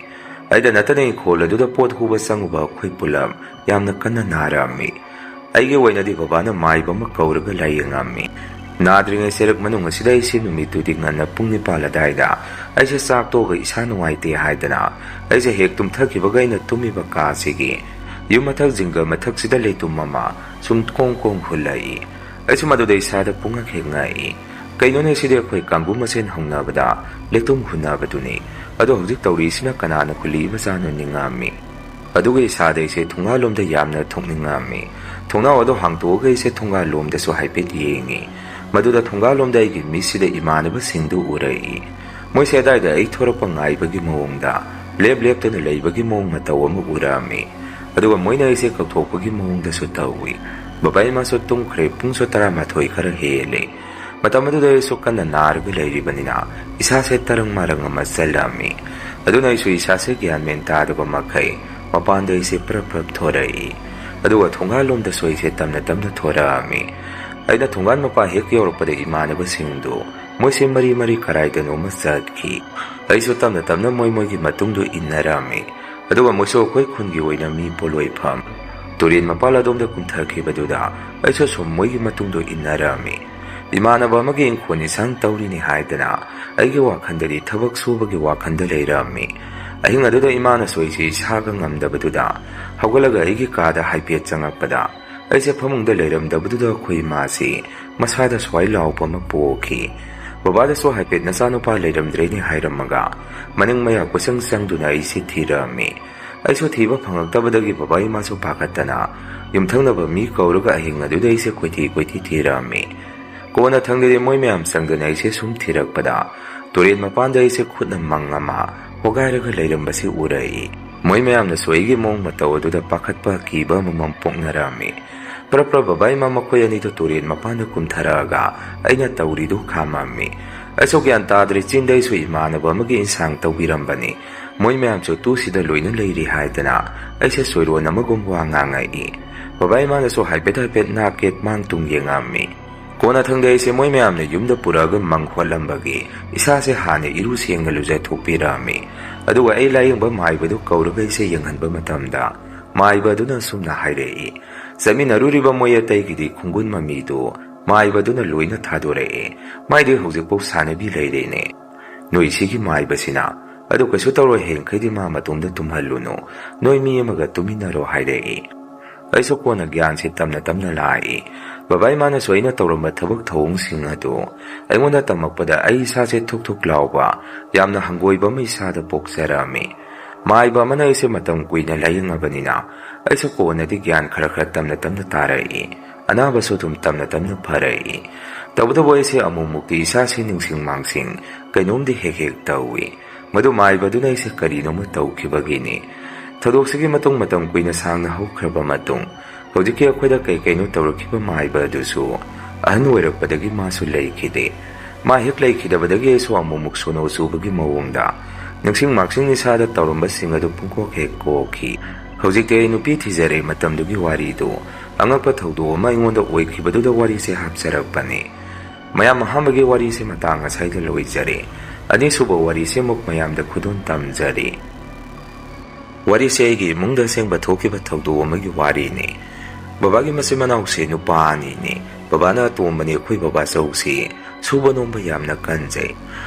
ꯑꯩꯗ ꯅꯠꯇꯅ ꯏꯪꯈꯣꯜ ꯑꯗꯨꯗ ꯄꯣꯠ ꯍꯨꯕ ꯆꯪꯉꯨꯕ ꯑꯩꯈꯣꯏ ꯄꯨꯂꯞ ꯌꯥꯝꯅ ꯀꯟꯅ ꯅꯥꯔꯝꯃꯤ꯫ ꯑꯩꯒꯤ ꯑꯣꯏꯅꯗꯤ ꯕꯕꯥꯅ ꯃꯥꯏꯕ ꯑꯃ ꯀꯧꯔꯒ ꯂꯥꯏꯌꯦꯡꯉꯝꯃꯤ꯫ ꯅꯥꯗ꯭ꯔꯤꯉꯩ ꯆꯩꯔꯛ ꯃꯅꯨꯡ ꯑꯁꯤꯗ ꯑꯩꯁꯦ ꯅꯨꯃꯤꯠꯇꯨꯗꯤ ꯉꯟꯅ ꯄꯨꯡ ꯅꯤꯄꯥꯜ ꯑꯗꯥꯏꯗ ꯑꯩꯁꯦ ꯆꯥꯛ ꯇꯣꯛꯑꯒ ꯏꯁꯥ ꯅꯨꯡꯉꯥꯏꯇꯦ ꯍꯥꯏꯗꯅ ꯑꯩꯁꯦ ꯍꯦꯛ ꯇꯨꯝꯊꯈꯤꯕꯒ ꯑꯩꯅ ꯇꯨꯝꯃꯤꯕ ꯀꯥꯁꯤꯒꯤ ꯌꯨꯝ ꯃꯊꯛ ꯖꯤꯡꯒ ꯃꯊꯛꯁꯤꯗ ꯂꯩꯇꯨꯝ ꯑꯃ ꯁꯨꯝ ꯀꯣꯡ ꯀꯣꯡ ꯍꯨꯜꯂꯛꯏ꯫ ꯑꯩꯁꯨ ꯃꯗꯨꯗ ꯏꯁꯥꯗ ꯄꯨꯡꯉꯛ ꯍꯦꯛ ꯉꯛꯏ꯫ ꯀꯩꯅꯣꯅꯦ ꯁꯤꯗꯤ, ꯑꯩꯈꯣꯏ ꯀꯥꯡꯕꯨ ꯃꯁꯦꯟ ꯍꯧꯅꯕꯗ ꯂꯩꯇꯨꯝ ꯍꯨꯟꯅꯕꯗꯨꯅꯤ꯫ ꯑꯗꯣ ꯍꯧꯖꯤꯛ ꯇꯧꯔꯤꯁꯤꯅ ꯀꯅꯥꯅ ꯍꯨꯜꯂꯤꯕꯖꯥꯠꯅꯣ ꯅꯤꯡꯉꯝꯃꯤ꯫ ꯑꯗꯨꯒ ꯏꯁꯥꯗ ꯑꯩꯁꯦ ꯊꯣꯡꯒꯥꯜꯂꯣꯝꯗ ꯌꯥꯝꯅ ꯊꯣꯛꯅꯤꯡꯉꯝꯃꯤ꯫ ꯊꯣꯡꯅꯥꯎ ꯑꯗꯣ ꯍꯥꯡꯇꯣꯛꯑꯒ ꯑꯩꯁꯦ ꯊꯣꯡꯒꯥꯜꯂꯣꯝꯗꯁꯨ ꯍꯥꯏꯐꯦꯠ ꯌꯦꯡꯉꯤ꯫ ꯃꯗꯨꯗ ꯊꯣꯡꯒꯥꯜꯂꯣꯝꯗ ꯑꯩꯒꯤ ꯃꯤꯠꯁꯤꯗ ꯏꯃꯥꯟꯅꯕꯁꯤꯡꯗꯨ ꯎꯔꯛꯏ꯫ ꯃꯣꯏꯁꯦ ꯑꯗꯥꯏꯗ ꯑꯩ ꯊꯣꯔꯛꯄ ꯉꯥꯏꯕꯒꯤ ꯃꯑꯣꯡꯗ ꯂꯦꯞ ꯂꯦꯞꯇꯅ ꯂꯩꯕꯒꯤ ꯃꯑꯣꯡ ꯃꯇꯧ ꯑꯃ ꯎꯔꯛꯑꯝꯃꯤ꯫ ꯑꯗꯨꯒ ꯃꯣꯏꯅ ꯑꯩꯁꯦ ꯀꯧꯊꯣꯛꯄꯒꯤ ꯃꯑꯣꯡꯗꯁꯨ ꯇꯧꯏ꯫ ꯕꯕꯥ ꯏꯃꯥꯁꯨ ꯇꯨꯝꯈ꯭ꯔꯦ, ꯄꯨꯡꯁꯨ ꯇꯔꯥꯃꯥꯊꯣꯏ ꯈꯔ ꯍꯦꯜꯂꯦ꯫ ꯃꯇꯝ ꯑꯗꯨꯗ ꯑꯩꯁꯨ ꯀꯟꯅ ꯅꯥꯔꯒ ꯂꯩꯔꯤꯕꯅꯤꯅ ꯏꯁꯥꯁꯦ ꯇꯔꯪ ꯃꯔꯪ ꯑꯃ ꯆꯜꯂꯝꯃꯤ꯫ ꯑꯗꯨꯅ ꯑꯩꯁꯨ ꯏꯁꯥꯁꯦ ꯒ꯭ꯌꯥꯟ ꯃꯦꯟ ꯇꯥꯗꯕ ꯃꯈꯩ ꯃꯄꯥꯟꯗ ꯑꯩꯁꯦ ꯄ꯭ꯔꯞ ꯄ꯭ꯔꯞ ꯊꯣꯔꯛꯏ꯫ ꯑꯗꯨꯒ ꯊꯣꯡꯒꯥꯜꯂꯣꯝꯗꯁꯨ ꯑꯩꯁꯦ ꯇꯞꯅ ꯇꯞꯅ ꯊꯣꯔꯛꯑꯝꯃꯤ꯫ ꯑꯩꯅ ꯊꯣꯡꯒꯥꯜ ꯃꯄꯥ ꯍꯦꯛ ꯌꯧꯔꯛꯄꯗ ꯏꯃꯥꯟꯅꯕꯁꯤꯡꯗꯨ ꯃꯣꯏꯁꯦ ꯃꯔꯤ ꯃꯔꯤ ꯀꯔꯥꯏꯗꯅꯣꯃ ꯆꯠꯈꯤ꯫ ꯑꯩꯁꯨ ꯇꯞꯅ ꯇꯞꯅ ꯃꯣꯏ ꯃꯣꯏꯒꯤ ꯃꯇꯨꯡꯗꯨ ꯏꯟꯅꯔꯝꯃꯤ꯫ ꯑꯗꯨꯒ ꯃꯣꯏꯁꯨ ꯑꯩꯈꯣꯏ ꯈꯨꯟꯒꯤ ꯑꯣꯏꯅ ꯃꯤ ꯄꯣꯠꯂꯣꯏꯐꯝ ꯇꯨꯔꯦꯟ ꯃꯄꯥꯜ ꯑꯗꯣꯝꯗ ꯀꯨꯝꯊꯈꯤꯕꯗꯨꯗ ꯑꯩꯁꯨ ꯁꯨꯝ ꯃꯣꯏꯒꯤ ꯃꯇꯨꯡꯗꯨ ꯏꯟꯅꯔꯝꯃꯤ꯫ ꯏꯃꯥꯟꯅꯕ ꯑꯃꯒꯤ ꯏꯪꯈꯣꯜ ꯏꯟꯁꯥꯡ ꯇꯧꯔꯤꯅꯤ ꯍꯥꯏꯗꯅ ꯑꯩꯒꯤ ꯋꯥꯈꯜꯗꯗꯤ ꯊꯕꯛ ꯁꯨꯕꯒꯤ ꯋꯥꯈꯜꯗ ꯂꯩꯔꯝꯃꯤ꯫ ꯑꯍꯤꯡ ꯑꯗꯨꯗ ꯏꯃꯥꯅꯁꯨ ꯑꯩꯁꯤ ꯏꯁꯥꯒ ꯉꯝꯗꯕꯗꯨꯗ ꯍꯧꯒꯠꯂꯒ ꯑꯩꯒꯤ ꯀꯥꯗ ꯍꯥꯏꯐꯦꯠ ꯆꯪꯉꯛꯄꯗ ꯑꯩꯁꯦ ꯐꯃꯨꯡꯗ ꯂꯩꯔꯝꯗꯕꯗꯨꯗ ꯑꯩꯈꯣꯏ ꯏꯃꯥꯁꯤ ꯃꯁꯥꯗ ꯁ꯭ꯋꯥꯏ ꯂꯥꯎꯕ ꯑꯃ ꯄꯣꯛꯈꯤ꯫ ꯕꯕꯥꯗꯁꯨ ꯍꯥꯏꯐꯦꯠ ꯅꯆꯥꯅꯨꯄꯥ ꯂꯩꯔꯝꯗ꯭ꯔꯦꯅꯦ ꯍꯥꯏꯔꯝꯃꯒ ꯃꯅꯤꯡ ꯃꯌꯥ ꯀꯣꯏꯁꯪ ꯆꯪꯗꯨꯅ ꯑꯩꯁꯤ ꯊꯤꯔꯛꯑꯝꯃꯤ꯫ ꯑꯩꯁꯨ ꯊꯤꯕ ꯐꯪꯉꯛꯇꯕꯗꯒꯤ ꯕꯕꯥ ꯏꯃꯥꯁꯨ ꯄꯥꯈꯠꯇꯅ ꯌꯨꯝꯊꯪꯅꯕ ꯃꯤ ꯀꯧꯔꯒ ꯑꯍꯤꯡ ꯑꯗꯨꯗ ꯑꯩꯁꯦ ꯀꯣꯏꯊꯤ ꯀꯣꯏꯊꯤ ꯊꯤꯔꯛꯑꯝꯃꯤ꯫ ꯀꯣꯟꯅ ꯊꯪꯗꯗꯤ ꯃꯣꯏ ꯃꯌꯥꯝ ꯆꯪꯗꯅ ꯑꯩꯁꯦ ꯁꯨꯝ ꯊꯤꯔꯛꯄꯗ ꯇꯨꯔꯦꯟ ꯃꯄꯥꯟꯗ ꯑꯩꯁꯦ ꯈꯨꯠꯅ ꯃꯪ ꯑꯃ ꯍꯣꯒꯥꯏꯔꯒ ꯂꯩꯔꯝꯕꯁꯤ ꯎꯔꯛꯏ꯫ ꯃꯣꯏ ꯃꯌꯥꯝꯅꯁꯨ ꯑꯩꯒꯤ ꯃꯑꯣꯡ ꯃꯇꯧ ꯑꯗꯨꯗ ꯄꯥꯈꯠꯄ ꯀꯤꯕ ꯑꯃꯃꯝ ꯄꯣꯛꯅꯔꯝꯃꯤ꯫ ꯄ꯭ꯔꯞ ꯄ꯭ꯔꯞ ꯕꯕꯥ ꯏꯃꯥ ꯃꯈꯣꯏ ꯑꯅꯤꯗꯣ ꯇꯨꯔꯦꯟ ꯃꯄꯥꯟꯗ ꯀꯨꯝꯊꯔꯛꯑꯒ ꯑꯩꯅ ꯇꯧꯔꯤꯗꯨ ꯈꯥꯝꯃꯝꯃꯤ꯫ ꯑꯩꯁꯨ ꯒ꯭ꯌꯥꯟ ꯇꯥꯗ꯭ꯔꯦ, ꯆꯤꯟꯗ ꯑꯩꯁꯨ ꯏꯃꯥꯟꯅꯕ ꯑꯃꯒꯤ ꯏꯟꯁꯥꯡ ꯇꯧꯕꯤꯔꯝꯕꯅꯤ, ꯃꯣꯏ ꯃꯌꯥꯝꯁꯨ ꯇꯨꯁꯤꯗ ꯂꯣꯏꯅ ꯂꯩꯔꯤ ꯍꯥꯏꯗꯅ ꯑꯩꯁꯦ ꯆꯣꯏꯔꯣꯟ ꯑꯃꯒꯨꯝ ꯋꯥ ꯉꯥꯡꯉꯛꯏ꯫ ꯕꯕꯥ ꯏꯃꯥꯅꯁꯨ ꯍꯥꯏꯐꯦꯠ ꯍꯥꯏꯐꯦꯠ ꯅꯥꯛ ꯌꯦꯠ ꯃꯥꯡ ꯇꯨꯡ ꯌꯦꯡꯉꯝꯃꯤ꯫ ꯀꯣꯟꯅꯊꯪꯗ ꯑꯩꯁꯦ ꯃꯣꯏ ꯃꯌꯥꯝꯅ ꯌꯨꯝꯗ ꯄꯨꯔꯛꯑꯒ ꯃꯪ ꯍꯣꯠꯂꯝꯕꯒꯤ ꯏꯁꯥꯁꯦ ꯍꯥꯟꯅ ꯏꯔꯨ ꯁꯦꯡꯅ ꯂꯨꯖꯊꯣꯛꯄꯤꯔꯛꯑꯝꯃꯤ꯫ ꯑꯗꯨꯒ ꯑꯩ ꯂꯥꯏꯌꯦꯡꯕ ꯃꯥꯏꯕꯗꯨ ꯀꯧꯔꯒ ꯑꯩꯁꯦ ꯌꯦꯡꯍꯟꯕ ꯃꯇꯝꯗ ꯃꯥꯏꯕ ꯑꯗꯨꯅ ꯑꯁꯨꯝꯅ ꯍꯥꯏꯔꯛꯏ, ꯆꯠꯃꯤꯟꯅꯔꯨꯔꯤꯕ ꯃꯣꯏ ꯑꯇꯩꯒꯤꯗꯤ ꯈꯣꯡꯒꯨꯟ ꯃꯃꯤꯗꯨ ꯃꯥꯏꯕꯗꯨꯅ ꯂꯣꯏꯅ ꯊꯥꯗꯣꯔꯛꯑꯦ꯫ ꯃꯥꯏꯗꯤ ꯍꯧꯖꯤꯛꯐꯥꯎ ꯁꯥꯟꯅꯕꯤ ꯂꯩꯔꯦꯅꯦ꯫ ꯅꯣꯏ ꯁꯤꯒꯤ ꯃꯥꯏꯕꯁꯤꯅ "ꯑꯗꯨ ꯀꯩꯁꯨ ꯇꯧꯔꯣꯏ, ꯍꯌꯦꯡꯈꯩꯗꯤ ꯃꯥ ꯃꯇꯣꯝꯗ ꯇꯨꯝꯍꯜꯂꯨꯅꯨ, ꯅꯣꯏ ꯃꯤ ꯑꯃꯒ ꯇꯨꯃꯤꯟꯅꯔꯣ" ꯍꯥꯏꯔꯛꯏ꯫ ꯑꯩꯁꯨ ꯀꯣꯟꯅ ꯒ꯭ꯌꯥꯟꯁꯦ ꯇꯝꯅ ꯇꯝꯅ ꯂꯥꯛꯏ꯫ ꯕꯕꯥ ꯏꯃꯥꯅꯁꯨ ꯑꯩꯅ ꯇꯧꯔꯝꯕ ꯊꯕꯛ ꯊꯧꯑꯣꯡꯁꯤꯡ ꯑꯗꯨ ꯑꯩꯉꯣꯟꯗ ꯇꯝꯃꯛꯄꯗ ꯑꯩ ꯏꯁꯥꯁꯦ ꯊꯨꯛ ꯊꯨꯛ ꯂꯥꯎꯕ, ꯌꯥꯝꯅ ꯍꯪꯒꯣꯏꯕ ꯑꯃ ꯏꯁꯥꯗ ꯄꯣꯛꯆꯔꯛꯑꯝꯃꯤ꯫ ꯃꯥꯏꯕ ꯑꯃꯅ ꯑꯩꯁꯦ ꯃꯇꯝ ꯀꯨꯏꯅ ꯂꯥꯏꯌꯦꯡꯉꯕꯅꯤꯅ ꯑꯩꯁꯨ ꯀꯣꯟꯅꯗꯤ ꯒ꯭ꯌꯥꯟ ꯈꯔ ꯈꯔ ꯇꯝꯅ ꯇꯝꯅ ꯇꯥꯔꯛꯏ꯫ ꯑꯅꯥꯕꯁꯨ ꯑꯗꯨꯝ ꯇꯝꯅ ꯇꯝꯅ ꯐꯔꯛꯏ꯫ ꯇꯧꯕꯇꯕꯨ ꯑꯩꯁꯦ ꯑꯃꯨꯛꯃꯨꯛꯇꯤ ꯏꯁꯥꯁꯤ ꯅꯤꯡꯁꯤꯡ ꯃꯥꯡꯁꯤꯡ ꯀꯩꯅꯣꯝꯗꯤ ꯍꯦꯛ ꯍꯦꯛ ꯇꯧꯏ꯫ ꯃꯗꯨ ꯃꯥꯏꯕꯗꯨꯅ ꯑꯩꯁꯦ ꯀꯔꯤꯅꯣꯃ ꯇꯧꯈꯤꯕꯒꯤꯅꯤ꯫ ꯊꯧꯗꯣꯛꯁꯤꯒꯤ ꯃꯇꯨꯡ ꯃꯇꯝ ꯀꯨꯏꯅ ꯁꯥꯡꯅ ꯍꯧꯈ꯭ꯔꯕ ꯃꯇꯨꯡ, ꯍꯧꯖꯤꯛꯀꯤ ꯑꯩꯈꯣꯏꯗ ꯀꯩ ꯀꯩꯅꯣ ꯇꯧꯔꯛꯈꯤꯕ ꯃꯥꯏꯕ ꯑꯗꯨꯁꯨ ꯑꯍꯟ ꯑꯣꯏꯔꯛꯄꯗꯒꯤ ꯃꯥꯁꯨ ꯂꯩꯈꯤꯗꯦ꯫ ꯃꯥ ꯍꯦꯛ ꯂꯩꯈꯤꯗꯕꯗꯒꯤ ꯑꯩꯁꯨ ꯑꯃꯨꯛꯃꯨꯛ ꯁꯣꯅꯣ ꯆꯨꯕꯒꯤ ꯃꯑꯣꯡꯗ ꯅꯤꯡꯁꯤꯡ ꯃꯥꯛꯁꯤꯡ ꯏꯁꯥꯗ ꯇꯧꯔꯝꯕꯁꯤꯡ ꯑꯗꯨ ꯄꯨꯡꯀꯣꯛ ꯍꯦꯛ ꯀꯣꯛꯈꯤ꯫ ꯍꯧꯖꯤꯛꯇꯤ ꯑꯩ ꯅꯨꯄꯤ ꯊꯤꯖꯔꯦ ꯃꯇꯝꯗꯨꯒꯤ ꯋꯥꯔꯤꯗꯨ꯫ ꯑꯉꯛꯄ ꯊꯧꯗꯣꯛ ꯑꯃ ꯑꯩꯉꯣꯟꯗ ꯑꯣꯏꯈꯤꯕꯗꯨꯗ ꯋꯥꯔꯤꯁꯦ ꯍꯥꯞꯆꯔꯛꯄꯅꯤ꯫ ꯃꯌꯥꯝ, ꯑꯍꯥꯟꯕꯒꯤ ꯋꯥꯔꯤꯁꯦ ꯃꯇꯥꯡ ꯑꯁꯥꯏꯗ ꯂꯣꯏꯖꯔꯦ꯫ ꯑꯅꯤꯁꯨꯕ ꯋꯥꯔꯤꯁꯦ ꯑꯃꯨꯛ ꯃꯌꯥꯝꯗ ꯈꯨꯗꯣꯜ ꯇꯝꯖꯔꯤ꯫ ꯋꯥꯔꯤꯁꯦ ꯑꯩꯒꯤ ꯏꯃꯨꯡꯗ ꯑꯁꯦꯡꯕ ꯊꯣꯛꯈꯤꯕ ꯊꯧꯗꯣꯛ ꯑꯃꯒꯤ ꯋꯥꯔꯤꯅꯤ꯫ ꯕꯕꯥꯒꯤ ꯃꯆꯤꯟ ꯃꯅꯥꯎꯁꯦ ꯅꯨꯄꯥ ꯑꯅꯤꯅꯤ꯫ ꯕꯕꯥꯅ ꯑꯇꯣꯝꯕꯅꯤ, ꯑꯩꯈꯣꯏ ꯕꯕꯥꯆꯧꯁꯤ ꯁꯨꯕ ꯅꯣꯝꯕ ꯌꯥꯝꯅ ꯀꯟꯖꯩ꯫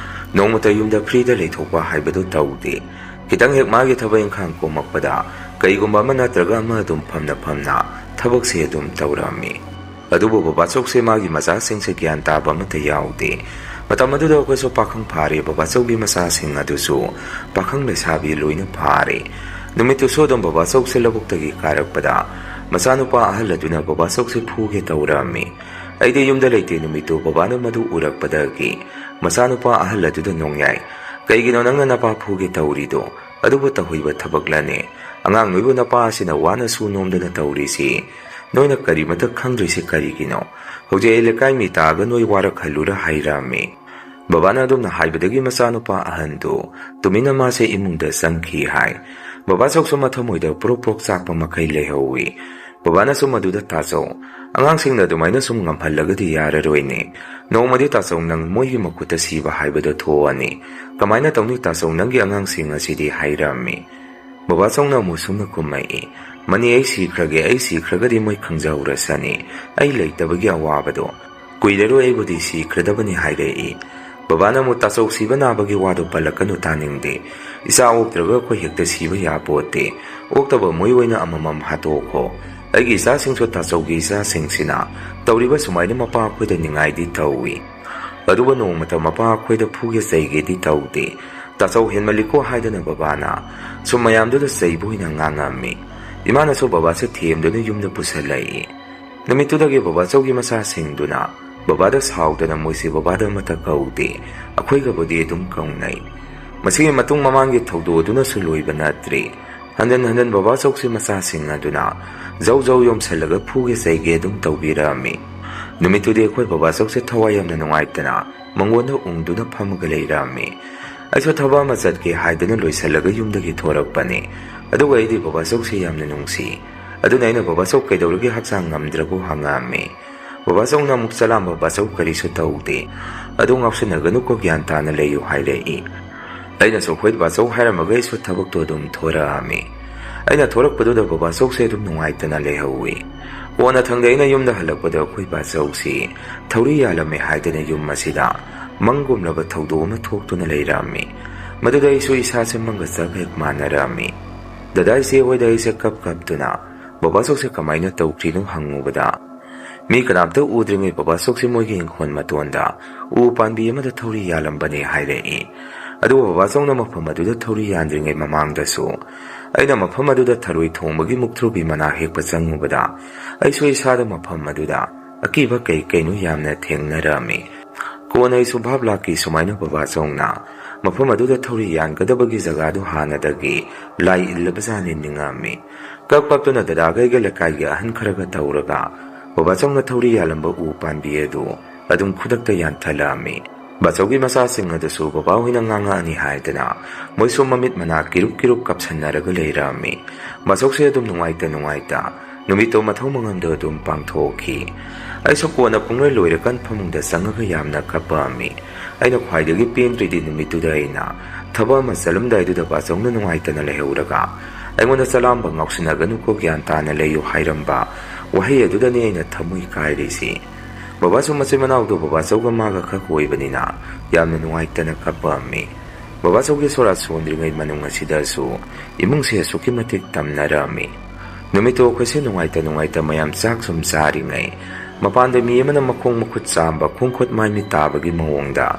ꯅꯣꯡꯃꯇ ꯌꯨꯝꯗ ꯐ꯭ꯔꯤꯗ ꯂꯩꯊꯣꯛꯄ ꯍꯥꯏꯕꯗꯨ ꯇꯧꯗꯦ꯫ ꯈꯤꯇꯪ ꯍꯦꯛ ꯃꯥꯒꯤ ꯊꯕꯛ ꯏꯪꯈꯥꯡ ꯀꯣꯝꯃꯛꯄꯗ ꯀꯩꯒꯨꯝꯕ ꯑꯃ ꯅꯠꯇ꯭ꯔꯒ ꯑꯃ ꯑꯗꯨꯝ ꯐꯝꯅ ꯐꯝꯅ ꯊꯕꯛꯁꯦ ꯑꯗꯨꯝ ꯇꯧꯔꯝꯃꯤ꯫ ꯑꯗꯨꯕꯨ ꯕꯕꯥꯆꯧꯁꯦ ꯃꯥꯒꯤ ꯃꯆꯥꯁꯤꯡꯁꯦ ꯒ꯭ꯌꯥꯟ ꯇꯥꯕ ꯑꯃꯠꯇ ꯌꯥꯎꯗꯦ꯫ ꯃꯇꯝ ꯑꯗꯨꯗ ꯑꯩꯈꯣꯏꯁꯨ ꯄꯥꯈꯪ ꯐꯥꯔꯦ, ꯕꯕꯥꯆꯧꯒꯤ ꯃꯆꯥꯁꯤꯡ ꯑꯗꯨꯁꯨ ꯄꯥꯈꯪ ꯂꯩꯁꯥꯕꯤ ꯂꯣꯏꯅ ꯐꯥꯔꯦ꯫ ꯅꯨꯃꯤꯠꯇꯨꯁꯨ ꯑꯗꯨꯝ ꯕꯕꯥꯆꯧꯁꯦ ꯂꯧꯕꯨꯛꯇꯒꯤ ꯀꯥꯔꯛꯄꯗ ꯃꯆꯥꯅꯨꯄꯥ ꯑꯍꯜ ꯑꯗꯨꯅ ꯕꯕꯥꯆꯧꯁꯦ ꯐꯨꯒꯦ ꯇꯧꯔꯝꯃꯤ꯫ ꯑꯩꯗꯤ ꯌꯨꯝꯗ ꯂꯩꯇꯦ ꯅꯨꯃꯤꯠꯇꯨ꯫ ꯕꯕꯥꯅ ꯃꯗꯨ ꯎꯔꯛꯄꯗꯒꯤ ꯃꯆꯥꯅꯨꯄꯥ ꯑꯍꯜ ꯑꯗꯨꯗ ꯅꯣꯡꯌꯥꯏ, "ꯀꯩꯒꯤꯅꯣ ꯅꯪꯅ ꯅꯄꯥ ꯐꯨꯒꯦ ꯇꯧꯔꯤꯗꯣ? ꯑꯗꯨꯕꯨ ꯇꯧꯍꯩꯕ ꯊꯕꯛꯂꯅꯦ? ꯑꯉꯥꯡ ꯅꯣꯏꯕꯨ ꯅꯄꯥ ꯑꯁꯤꯅ ꯋꯥꯅ ꯁꯨ ꯅꯣꯝꯗꯅ ꯇꯧꯔꯤꯁꯤ꯫ ꯅꯣꯏꯅ ꯀꯔꯤꯃꯇ ꯈꯪꯗ꯭ꯔꯤꯁꯤ ꯀꯔꯤꯒꯤꯅꯣ? ꯍꯧꯖꯤꯛ ꯑꯩ ꯂꯩꯀꯥꯏ ꯃꯤ ꯇꯥꯛꯑꯒ ꯅꯣꯏ ꯋꯥꯔꯛꯍꯜꯂꯨꯔ?" ꯍꯥꯏꯔꯝꯃꯤ꯫ ꯕꯕꯥꯅ ꯑꯗꯨꯝꯅ ꯍꯥꯏꯕꯗꯒꯤ ꯃꯆꯥꯅꯨꯄꯥ ꯑꯍꯟꯗꯨ ꯇꯨꯃꯤꯟꯅ ꯃꯥꯁꯦ ꯏꯃꯨꯡꯗ ꯆꯪꯈꯤ ꯍꯥꯏ꯫ ꯕꯕꯥꯆꯧꯁꯨ ꯃꯊꯃꯣꯏꯗ ꯄ꯭ꯔꯣꯛ ꯄ꯭ꯔꯣꯛ ꯆꯥꯛꯄ ꯃꯈꯩ ꯂꯩꯍꯧꯋꯤ꯫ ꯕꯕꯥꯅꯁꯨ ꯃꯗꯨꯗ, "ꯇꯥꯆꯧ, ꯑꯉꯥꯡꯁꯤꯡꯅ ꯑꯗꯨꯃꯥꯏꯅ ꯁꯨꯝ ꯉꯝꯍꯜꯂꯒꯗꯤ ꯌꯥꯔꯔꯣꯏꯅꯦ꯫ ꯅꯣꯡꯃꯗꯤ ꯇꯥꯆꯧ ꯅꯪ ꯃꯣꯏꯒꯤ ꯃꯈꯨꯠꯇ ꯁꯤꯕ ꯍꯥꯏꯕꯗꯣ ꯊꯣꯛꯑꯅꯤ꯫ ꯀꯃꯥꯏꯅ ꯇꯧꯅꯤ ꯇꯥꯆꯧ ꯅꯪꯒꯤ ꯑꯉꯥꯡꯁꯤꯡ ꯑꯁꯤꯗꯤ?" ꯍꯥꯏꯔꯝꯃꯤ꯫ ꯕꯕꯥꯆꯧꯅ ꯑꯃꯨꯛ ꯁꯨꯝꯅ ꯈꯨꯝꯃꯛꯏ, "ꯃꯅꯤ, ꯑꯩ ꯁꯤꯈ꯭ꯔꯒꯦ, ꯑꯩ ꯁꯤꯈ꯭ꯔꯒꯗꯤ ꯃꯣꯏ ꯈꯪꯖꯍꯧꯔꯁꯅꯤ ꯑꯩ ꯂꯩꯇꯕꯒꯤ ꯑꯋꯥꯕꯗꯣ꯫ ꯀꯨꯏꯔꯔꯣꯏ ꯑꯩꯕꯨꯗꯤ ꯁꯤꯈ꯭ꯔꯗꯕꯅꯤ" ꯍꯥꯏꯔꯛꯏ꯫ ꯕꯕꯥꯅ ꯑꯃꯨꯛ ꯇꯥꯆꯧ ꯁꯤꯕ ꯅꯥꯕꯒꯤ ꯋꯥꯗꯣ ꯄꯜꯂꯛꯀꯅꯨ, ꯇꯥꯅꯤꯡꯗꯦ꯫ ꯏꯆꯥ ꯑꯣꯛꯇ꯭ꯔꯒ ꯑꯩꯈꯣꯏ ꯍꯦꯛꯇ ꯁꯤꯕ ꯌꯥꯄꯣꯠꯇꯦ꯫ ꯑꯣꯛꯇꯕ ꯃꯣꯏ ꯑꯣꯏꯅ ꯑꯃꯃꯝ ꯍꯥꯠꯇꯣꯛꯈꯣ꯫ ꯑꯩꯒꯤ ꯏꯆꯥꯁꯤꯡꯁꯨ ꯇꯥꯆꯧꯒꯤ ꯏꯆꯥꯁꯤꯡꯁꯤꯅ ꯇꯧꯔꯤꯕ ꯁꯨꯃꯥꯏꯅ ꯃꯄꯥ ꯑꯩꯈꯣꯏꯗ ꯅꯤꯡꯉꯥꯏꯗꯤ ꯇꯧꯏ꯫ ꯑꯗꯨꯕꯨ ꯅꯣꯡꯃꯇ ꯃꯄꯥ ꯑꯩꯈꯣꯏꯗ ꯐꯨꯒꯦ ꯆꯩꯒꯦꯗꯤ ꯇꯧꯗꯦ꯫ ꯇꯥꯆꯧ ꯍꯦꯟꯃꯜꯂꯤꯀꯣ ꯍꯥꯏꯗꯅ ꯕꯕꯥꯅ ꯁꯨꯝ ꯃꯌꯥꯝꯗꯨꯗ ꯆꯩꯕ ꯑꯣꯏꯅ ꯉꯥꯡꯉꯝꯃꯤ꯫ ꯏꯃꯥꯅꯁꯨ ꯕꯕꯥꯁꯦ ꯊꯦꯝꯗꯨꯅ ꯌꯨꯝꯗ ꯄꯨꯁꯜꯂꯛꯏ꯫ ꯅꯨꯃꯤꯠꯇꯨꯗꯒꯤ ꯕꯕꯥꯆꯧꯒꯤ ꯃꯆꯥꯁꯤꯡꯗꯨꯅ ꯕꯕꯥꯗ ꯁꯥꯎꯗꯅ ꯃꯣꯏꯁꯦ ꯕꯕꯥꯗ ꯑꯃꯠꯇ ꯀꯧꯗꯦ, ꯑꯩꯈꯣꯏꯒꯕꯨꯗꯤ ꯑꯗꯨꯝ ꯀꯧꯅꯩ꯫ ꯃꯁꯤꯒꯤ ꯃꯇꯨꯡ ꯃꯃꯥꯡꯒꯤ ꯊꯧꯗꯣꯛ ꯑꯗꯨꯅꯁꯨ ꯂꯣꯏꯕ ꯅꯠꯇ꯭ꯔꯤ꯫ ꯍꯟꯖꯟ ꯍꯟꯖꯟ ꯕꯕꯥꯆꯧꯁꯤ ꯃꯆꯥꯁꯤꯡ ꯑꯗꯨꯅ ꯖꯧ ꯖꯧ ꯌꯣꯝꯁꯜꯂꯒ ꯐꯨꯒꯦ ꯆꯩꯒꯦ ꯑꯗꯨꯝ ꯇꯧꯕꯤꯔꯛꯑꯝꯃꯤ꯫ ꯅꯨꯃꯤꯠꯇꯨꯗꯤ ꯑꯩꯈꯣꯏ ꯕꯕꯥꯆꯧꯁꯦ ꯊꯋꯥꯏ ꯌꯥꯝꯅ ꯅꯨꯡꯉꯥꯏꯇꯅ ꯃꯉꯣꯟꯗ ꯎꯪꯗꯨꯅ ꯐꯝꯃꯒ ꯂꯩꯔꯛꯑꯝꯃꯤ꯫ ꯑꯩꯁꯨ ꯊꯕꯛ ꯑꯃ ꯆꯠꯀꯦ ꯍꯥꯏꯗꯅ ꯂꯣꯏꯁꯤꯜꯂꯒ ꯌꯨꯝꯗꯒꯤ ꯊꯣꯔꯛꯄꯅꯤ꯫ ꯑꯗꯨꯒ ꯑꯩꯗꯤ ꯕꯕꯥꯆꯧꯁꯤ ꯌꯥꯝꯅ ꯅꯨꯡꯁꯤ꯫ ꯑꯗꯨꯅ ꯑꯩꯅ, "ꯕꯕꯥꯆꯧ, ꯀꯩꯗꯧꯔꯒꯦ, ꯍꯛꯆꯥꯡ ꯉꯝꯗ꯭ꯔꯕꯣ?" ꯍꯪꯉꯛꯑꯝꯃꯤ꯫ ꯕꯕꯥꯆꯧꯅ ꯑꯃꯨꯛ, "ꯆꯂꯥꯝꯕ ꯕꯥꯆꯧ, ꯀꯔꯤꯁꯨ ꯇꯧꯗꯦ꯫ ꯑꯗꯨ ꯉꯥꯎꯁꯤꯟꯅꯒꯅꯨꯀꯣ, ꯒ꯭ꯌꯥꯟ ꯇꯥꯅ ꯂꯩꯌꯨ" ꯍꯥꯏꯔꯛꯏ꯫ ꯑꯩꯅꯁꯨ, "ꯍꯣꯏ ꯕꯥꯆꯧ" ꯍꯥꯏꯔꯝꯃꯒ ꯑꯩꯁꯨ ꯊꯕꯛꯇꯣ ꯑꯗꯨꯝ ꯊꯣꯔꯛꯑꯝꯃꯤ꯫ ꯑꯩꯅ ꯊꯣꯔꯛꯄꯗꯨꯗ ꯕꯕꯥꯆꯧꯁꯦ ꯑꯗꯨꯝ ꯅꯨꯡꯉꯥꯏꯇꯅ ꯂꯩꯍꯧꯋꯤ꯫ ꯀꯣꯟꯅ ꯊꯪꯗ ꯑꯩꯅ ꯌꯨꯝꯗ ꯍꯜꯂꯛꯄꯗ ꯑꯩꯈꯣꯏ ꯕꯥꯆꯧꯁꯤ ꯊꯧꯔꯤ ꯌꯥꯜꯂꯝꯃꯦ ꯍꯥꯏꯗꯅ ꯌꯨꯝ ꯑꯁꯤꯗ ꯃꯪꯒꯨꯝꯂꯕ ꯊꯧꯗꯣꯛ ꯑꯃ ꯊꯣꯛꯇꯨꯅ ꯂꯩꯔꯛꯑꯝꯃꯤ꯫ ꯃꯗꯨꯗ ꯑꯩꯁꯨ ꯏꯁꯥꯁꯦ ꯃꯪꯒ ꯆꯞ ꯍꯦꯛ ꯃꯥꯟꯅꯔꯛꯑꯝꯃꯤ꯫ ꯗꯗꯥ, ꯏꯆꯦ ꯍꯣꯏꯗ ꯑꯩꯁꯦ ꯀꯞ ꯀꯞꯇꯨꯅ ꯕꯕꯥꯆꯧꯁꯦ ꯀꯃꯥꯏꯅ ꯇꯧꯈ꯭ꯔꯤꯅꯣ ꯍꯪꯉꯨꯕꯗ, ꯃꯤ ꯀꯅꯥꯝꯇ ꯎꯗ꯭ꯔꯤꯉꯩ ꯕꯕꯥꯆꯧꯁꯦ ꯃꯣꯏꯒꯤ ꯏꯪꯈꯣꯜ ꯃꯇꯣꯟꯗ ꯎ ꯄꯥꯝꯕꯤ ꯑꯃꯗ ꯊꯧꯔꯤ ꯌꯥꯜꯂꯝꯕꯅꯦ ꯍꯥꯏꯔꯛꯏ꯫ ꯑꯗꯨꯒ ꯕꯕꯥꯆꯧꯅ ꯃꯐꯝ ꯑꯗꯨꯗ ꯊꯧꯔꯤ ꯌꯥꯟꯗ꯭ꯔꯤꯉꯩ ꯃꯃꯥꯡꯗꯁꯨ ꯑꯩꯅ ꯃꯐꯝ ꯑꯗꯨꯗ ꯊꯔꯣꯏ ꯊꯣꯡꯕꯒꯤ ꯃꯨꯛꯊ꯭ꯔꯨꯕꯤ ꯃꯅꯥ ꯍꯦꯛꯄ ꯆꯪꯉꯨꯕꯗ, ꯑꯩꯁꯨ ꯏꯁꯥꯗ ꯃꯐꯝ ꯑꯗꯨꯗ ꯑꯀꯤꯕ ꯀꯩ ꯀꯩꯅꯣ ꯌꯥꯝꯅ ꯊꯦꯡꯅꯔꯝꯃꯤ꯫ ꯀꯣꯟꯅ ꯑꯩꯁꯨ ꯚꯥꯞ ꯂꯥꯛꯈꯤ, ꯁꯨꯃꯥꯏꯅ ꯕꯕꯥꯆꯧꯅ ꯃꯐꯝ ꯑꯗꯨꯗ ꯊꯧꯔꯤ ꯌꯥꯟꯒꯗꯕꯒꯤ ꯖꯒꯥꯗꯨ ꯍꯥꯟꯅꯗꯒꯤ ꯂꯥꯏ ꯏꯜꯂꯕꯖꯥꯠꯅꯤ ꯅꯤꯡꯉꯝꯃꯤ꯫ ꯀꯞ ꯀꯞꯇꯨꯅ ꯗꯗꯥꯒ ꯑꯩꯒ ꯂꯩꯀꯥꯏꯒꯤ ꯑꯍꯟ ꯈꯔꯒ ꯇꯧꯔꯒ ꯕꯕꯥꯆꯧꯅ ꯊꯧꯔꯤ ꯌꯥꯜꯂꯝꯕ ꯎ ꯄꯥꯝꯕꯤ ꯑꯗꯨ ꯑꯗꯨꯝ ꯈꯨꯗꯛꯇ ꯌꯥꯟꯊꯠꯂꯛꯑꯝꯃꯤ꯫ ꯕꯥꯆꯧꯒꯤ ꯃꯆꯥꯁꯤꯡ ꯑꯗꯨꯁꯨ ꯕꯕꯥꯍꯣꯏꯅ ꯉꯥꯡꯉꯛꯑꯅꯤ ꯍꯥꯏꯗꯅ ꯃꯣꯏꯁꯨ ꯃꯃꯤꯠ ꯃꯅꯥ ꯀꯤꯔꯨꯞ ꯀꯤꯔꯨꯞ ꯀꯞꯁꯟꯅꯔꯒ ꯂꯩꯔꯛꯑꯝꯃꯤ꯫ ꯕꯥꯆꯧꯁꯦ ꯑꯗꯨꯝ ꯅꯨꯡꯉꯥꯏꯇ ꯅꯨꯡꯉꯥꯏꯇ ꯅꯨꯃꯤꯠꯇꯣ ꯃꯊꯧ ꯃꯉꯝꯗ ꯑꯗꯨꯝ ꯄꯥꯡꯊꯣꯛꯈꯤ꯫ ꯑꯩꯁꯨ ꯀꯣꯟꯅ ꯄꯨꯡꯂꯣꯏ ꯂꯣꯏꯔꯀꯥꯟ ꯐꯃꯨꯡꯗ ꯆꯪꯉꯒ ꯌꯥꯝꯅ ꯀꯞꯄꯛꯑꯝꯃꯤ꯫ ꯑꯩꯅ ꯈ꯭ꯋꯥꯏꯗꯒꯤ ꯄꯦꯟꯗ꯭ꯔꯤꯗꯤ ꯅꯨꯃꯤꯠꯇꯨꯗ ꯑꯩꯅ ꯊꯕꯛ ꯑꯃ ꯆꯠꯂꯝꯗꯥꯏꯗꯨꯗ ꯕꯥꯆꯧꯅ ꯅꯨꯡꯉꯥꯏꯇꯅ ꯂꯩꯍꯧꯔꯒ ꯑꯩꯉꯣꯟꯗ, "ꯆꯂꯥꯝꯕ, ꯉꯥꯎꯁꯤꯟꯅꯒꯅꯨꯀꯣ, ꯒ꯭ꯌꯥꯟ ꯇꯥꯅ ꯂꯩꯌꯨ" ꯍꯥꯏꯔꯝꯕ ꯋꯥꯍꯩ ꯑꯗꯨꯗꯅꯤ ꯑꯩꯅ ꯊꯃꯣꯏ ꯀꯥꯏꯔꯤꯁꯤ꯫ ꯕꯕꯥꯁꯨ ꯃꯆꯤꯟ ꯃꯅꯥꯎꯗꯨ ꯕꯕꯥꯆꯧꯒ ꯃꯥꯒ ꯈꯛ ꯑꯣꯏꯕꯅꯤꯅ ꯌꯥꯝꯅ ꯅꯨꯡꯉꯥꯏꯇꯅ ꯀꯞꯄꯝꯃꯤ꯫ ꯕꯕꯥꯆꯧꯒꯤ ꯁꯣꯔꯥꯠ ꯁꯣꯟꯗ꯭ꯔꯤꯉꯩ ꯃꯅꯨꯡ ꯑꯁꯤꯗꯁꯨ ꯏꯃꯨꯡꯁꯦ ꯑꯁꯨꯛꯀꯤ ꯃꯇꯤꯛ ꯇꯝꯅꯔꯝꯃꯤ꯫ ꯅꯨꯃꯤꯠꯇꯨ ꯑꯩꯈꯣꯏꯁꯦ ꯅꯨꯡꯉꯥꯏꯇ ꯅꯨꯡꯉꯥꯏꯇ ꯃꯌꯥꯝ ꯆꯥꯛ ꯁꯨꯝ ꯆꯥꯔꯤꯉꯩ, ꯃꯄꯥꯟꯗ ꯃꯤ ꯑꯃꯅ ꯃꯈꯣꯡ ꯃꯈꯨꯠ ꯆꯥꯝꯕ, ꯈꯣꯡ ꯈꯨꯠ ꯃꯥꯏ ꯃꯤꯠ ꯇꯥꯕꯒꯤ ꯃꯑꯣꯡꯗ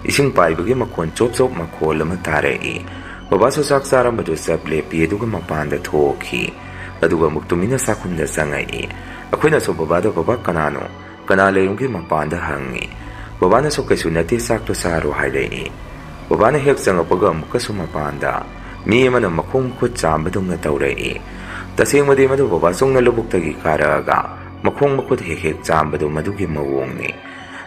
ꯏꯁꯤꯡ ꯄꯥꯏꯕꯒꯤ ꯃꯈꯣꯟ ꯆꯣꯞ ꯆꯣꯞ ꯃꯈꯣꯜ ꯑꯃ ꯇꯥꯔꯛꯏ꯫ ꯕꯕꯥꯁꯨ ꯆꯥꯛ ꯆꯥꯔꯝꯕꯗꯨ ꯆꯞ ꯂꯦꯞꯄꯤ, ꯑꯗꯨꯒ ꯃꯄꯥꯟꯗ ꯊꯣꯛꯈꯤ꯫ ꯑꯗꯨꯒ ꯑꯃꯨꯛ ꯇꯨꯃꯤꯟꯅ ꯆꯥꯛꯈꯨꯝꯗ ꯆꯪꯉꯛꯏ꯫ ꯑꯩꯈꯣꯏꯅꯁꯨ ꯕꯕꯥꯗ, "ꯕꯕꯥ, ꯀꯅꯥꯅꯣ? ꯀꯅꯥ ꯂꯩꯔꯝꯒꯦ?" ꯃꯄꯥꯟꯗ ꯍꯪꯉꯤ꯫ ꯕꯕꯥꯅꯁꯨ, "ꯀꯩꯁꯨ ꯅꯠꯇꯦ, ꯆꯥꯛꯇꯣ ꯆꯥꯔꯣ," ꯍꯥꯏꯔꯛꯏ꯫ ꯕꯕꯥꯅ ꯍꯦꯛ ꯆꯪꯉꯛꯄꯒ ꯑꯃꯨꯛꯀꯁꯨ ꯃꯄꯥꯟꯗ ꯃꯤ ꯑꯃꯅ ꯃꯈꯣꯡ ꯃꯈꯨꯠ ꯆꯥꯝꯕꯗꯧꯅ ꯇꯧꯔꯛꯏ꯫ ꯇꯁꯦꯡꯕꯗꯤ ꯃꯗꯨ ꯕꯕꯥꯆꯧꯅ ꯂꯧꯕꯨꯛꯇꯒꯤ ꯀꯥꯔꯛꯑꯒ ꯃꯈꯣꯡ ꯃꯈꯨꯠ ꯍꯦꯛ ꯍꯦꯛ ꯆꯥꯝꯕꯗꯨ ꯃꯗꯨꯒꯤ ꯃꯑꯣꯡꯅꯤ꯫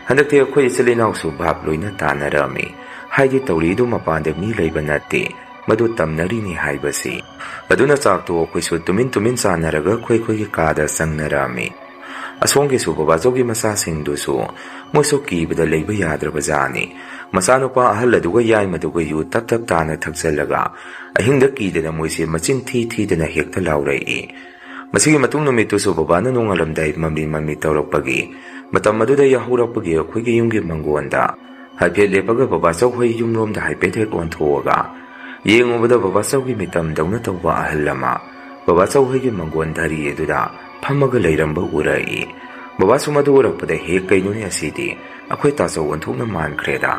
ꯍꯟꯗꯛꯇꯤ ꯑꯩꯈꯣꯏ ꯏꯆꯤꯜ ꯏꯅꯥꯎꯁꯨ ꯚꯥꯞ ꯂꯣꯏꯅ ꯇꯥꯅꯔꯝꯃꯤ꯫ ꯍꯥꯏꯗꯤ ꯇꯧꯔꯤꯗꯨ ꯃꯄꯥꯟꯗ ꯃꯤ ꯂꯩꯕ ꯅꯠꯇꯦ, ꯃꯗꯨ ꯇꯝꯅꯔꯤꯅꯤ ꯍꯥꯏꯕꯁꯤ꯫ ꯑꯗꯨꯅ ꯆꯥꯛꯇꯨ ꯑꯩꯈꯣꯏꯁꯨ ꯇꯨꯃꯤꯟ ꯇꯨꯃꯤꯟ ꯆꯥꯅꯔꯒ ꯑꯩꯈꯣꯏ ꯑꯩꯈꯣꯏꯒꯤ ꯀꯥꯗ ꯆꯪꯅꯔꯝꯃꯤ꯫ ꯑꯁꯣꯝꯒꯤꯁꯨ ꯕꯕꯥꯆꯧꯒꯤ ꯃꯆꯥꯁꯤꯡꯗꯨꯁꯨ ꯃꯣꯏꯁꯨ ꯀꯤꯕꯗ ꯂꯩꯕ ꯌꯥꯗ꯭ꯔꯕ ꯖꯥꯠꯅꯤ꯫ ꯃꯆꯥꯅꯨꯄꯥ ꯑꯍꯜ ꯑꯗꯨꯒ ꯌꯥꯏꯃꯗꯨꯒ ꯌꯨ ꯇꯞ ꯇꯞ ꯇꯥꯅ ꯊꯛꯆꯜꯂꯒ ꯑꯍꯤꯡꯗ ꯀꯤꯗꯅ ꯃꯣꯏꯁꯦ ꯃꯆꯤꯟ ꯊꯤ ꯊꯤꯗꯅ ꯍꯦꯛꯇ ꯂꯥꯎꯔꯛꯏ꯫ ꯃꯁꯤꯒꯤ ꯃꯇꯨꯡ ꯅꯨꯃꯤꯠꯇꯨꯁꯨ ꯕꯕꯥꯅ ꯅꯣꯡꯉꯥꯜꯂꯝꯗꯥꯏ ꯃꯝꯂꯤ ꯃꯝꯂꯤ ꯇꯧꯔꯛꯄꯒꯤ ꯃꯇꯝ ꯑꯗꯨꯗ ꯌꯥꯍꯧꯔꯛꯄꯒꯤ ꯑꯩꯈꯣꯏꯒꯤ ꯌꯨꯝꯒꯤ ꯃꯪꯒꯣꯟꯗ ꯍꯥꯏꯐꯦꯠ ꯂꯦꯞꯄꯒ ꯕꯕꯥꯆꯧ ꯍꯣꯏ ꯌꯨꯝꯂꯣꯝꯗ ꯍꯥꯏꯐꯦꯠ ꯍꯦꯛ ꯑꯣꯟꯊꯣꯛꯑꯒ ꯌꯦꯡꯉꯨꯕꯗ ꯕꯕꯥꯆꯧꯒꯤ ꯃꯤꯇꯝꯗꯧꯅ ꯇꯧꯕ ꯑꯍꯜ ꯑꯃ ꯕꯕꯥꯆꯧ ꯍꯣꯏꯒꯤ ꯃꯪꯒꯣꯟ ꯙꯔꯤ ꯑꯗꯨꯗ ꯐꯝꯃꯒ ꯂꯩꯔꯝꯕ ꯎꯔꯛꯏ꯫ ꯕꯕꯥꯁꯨ ꯃꯗꯨ ꯎꯔꯛꯄꯗ, "ꯍꯦ, ꯀꯩꯅꯣꯅꯦ ꯑꯁꯤꯗꯤ? ꯑꯩꯈꯣꯏ ꯇꯥꯆꯧ ꯑꯣꯟꯊꯣꯛꯅ ꯃꯥꯟꯈ꯭ꯔꯦꯗ꯫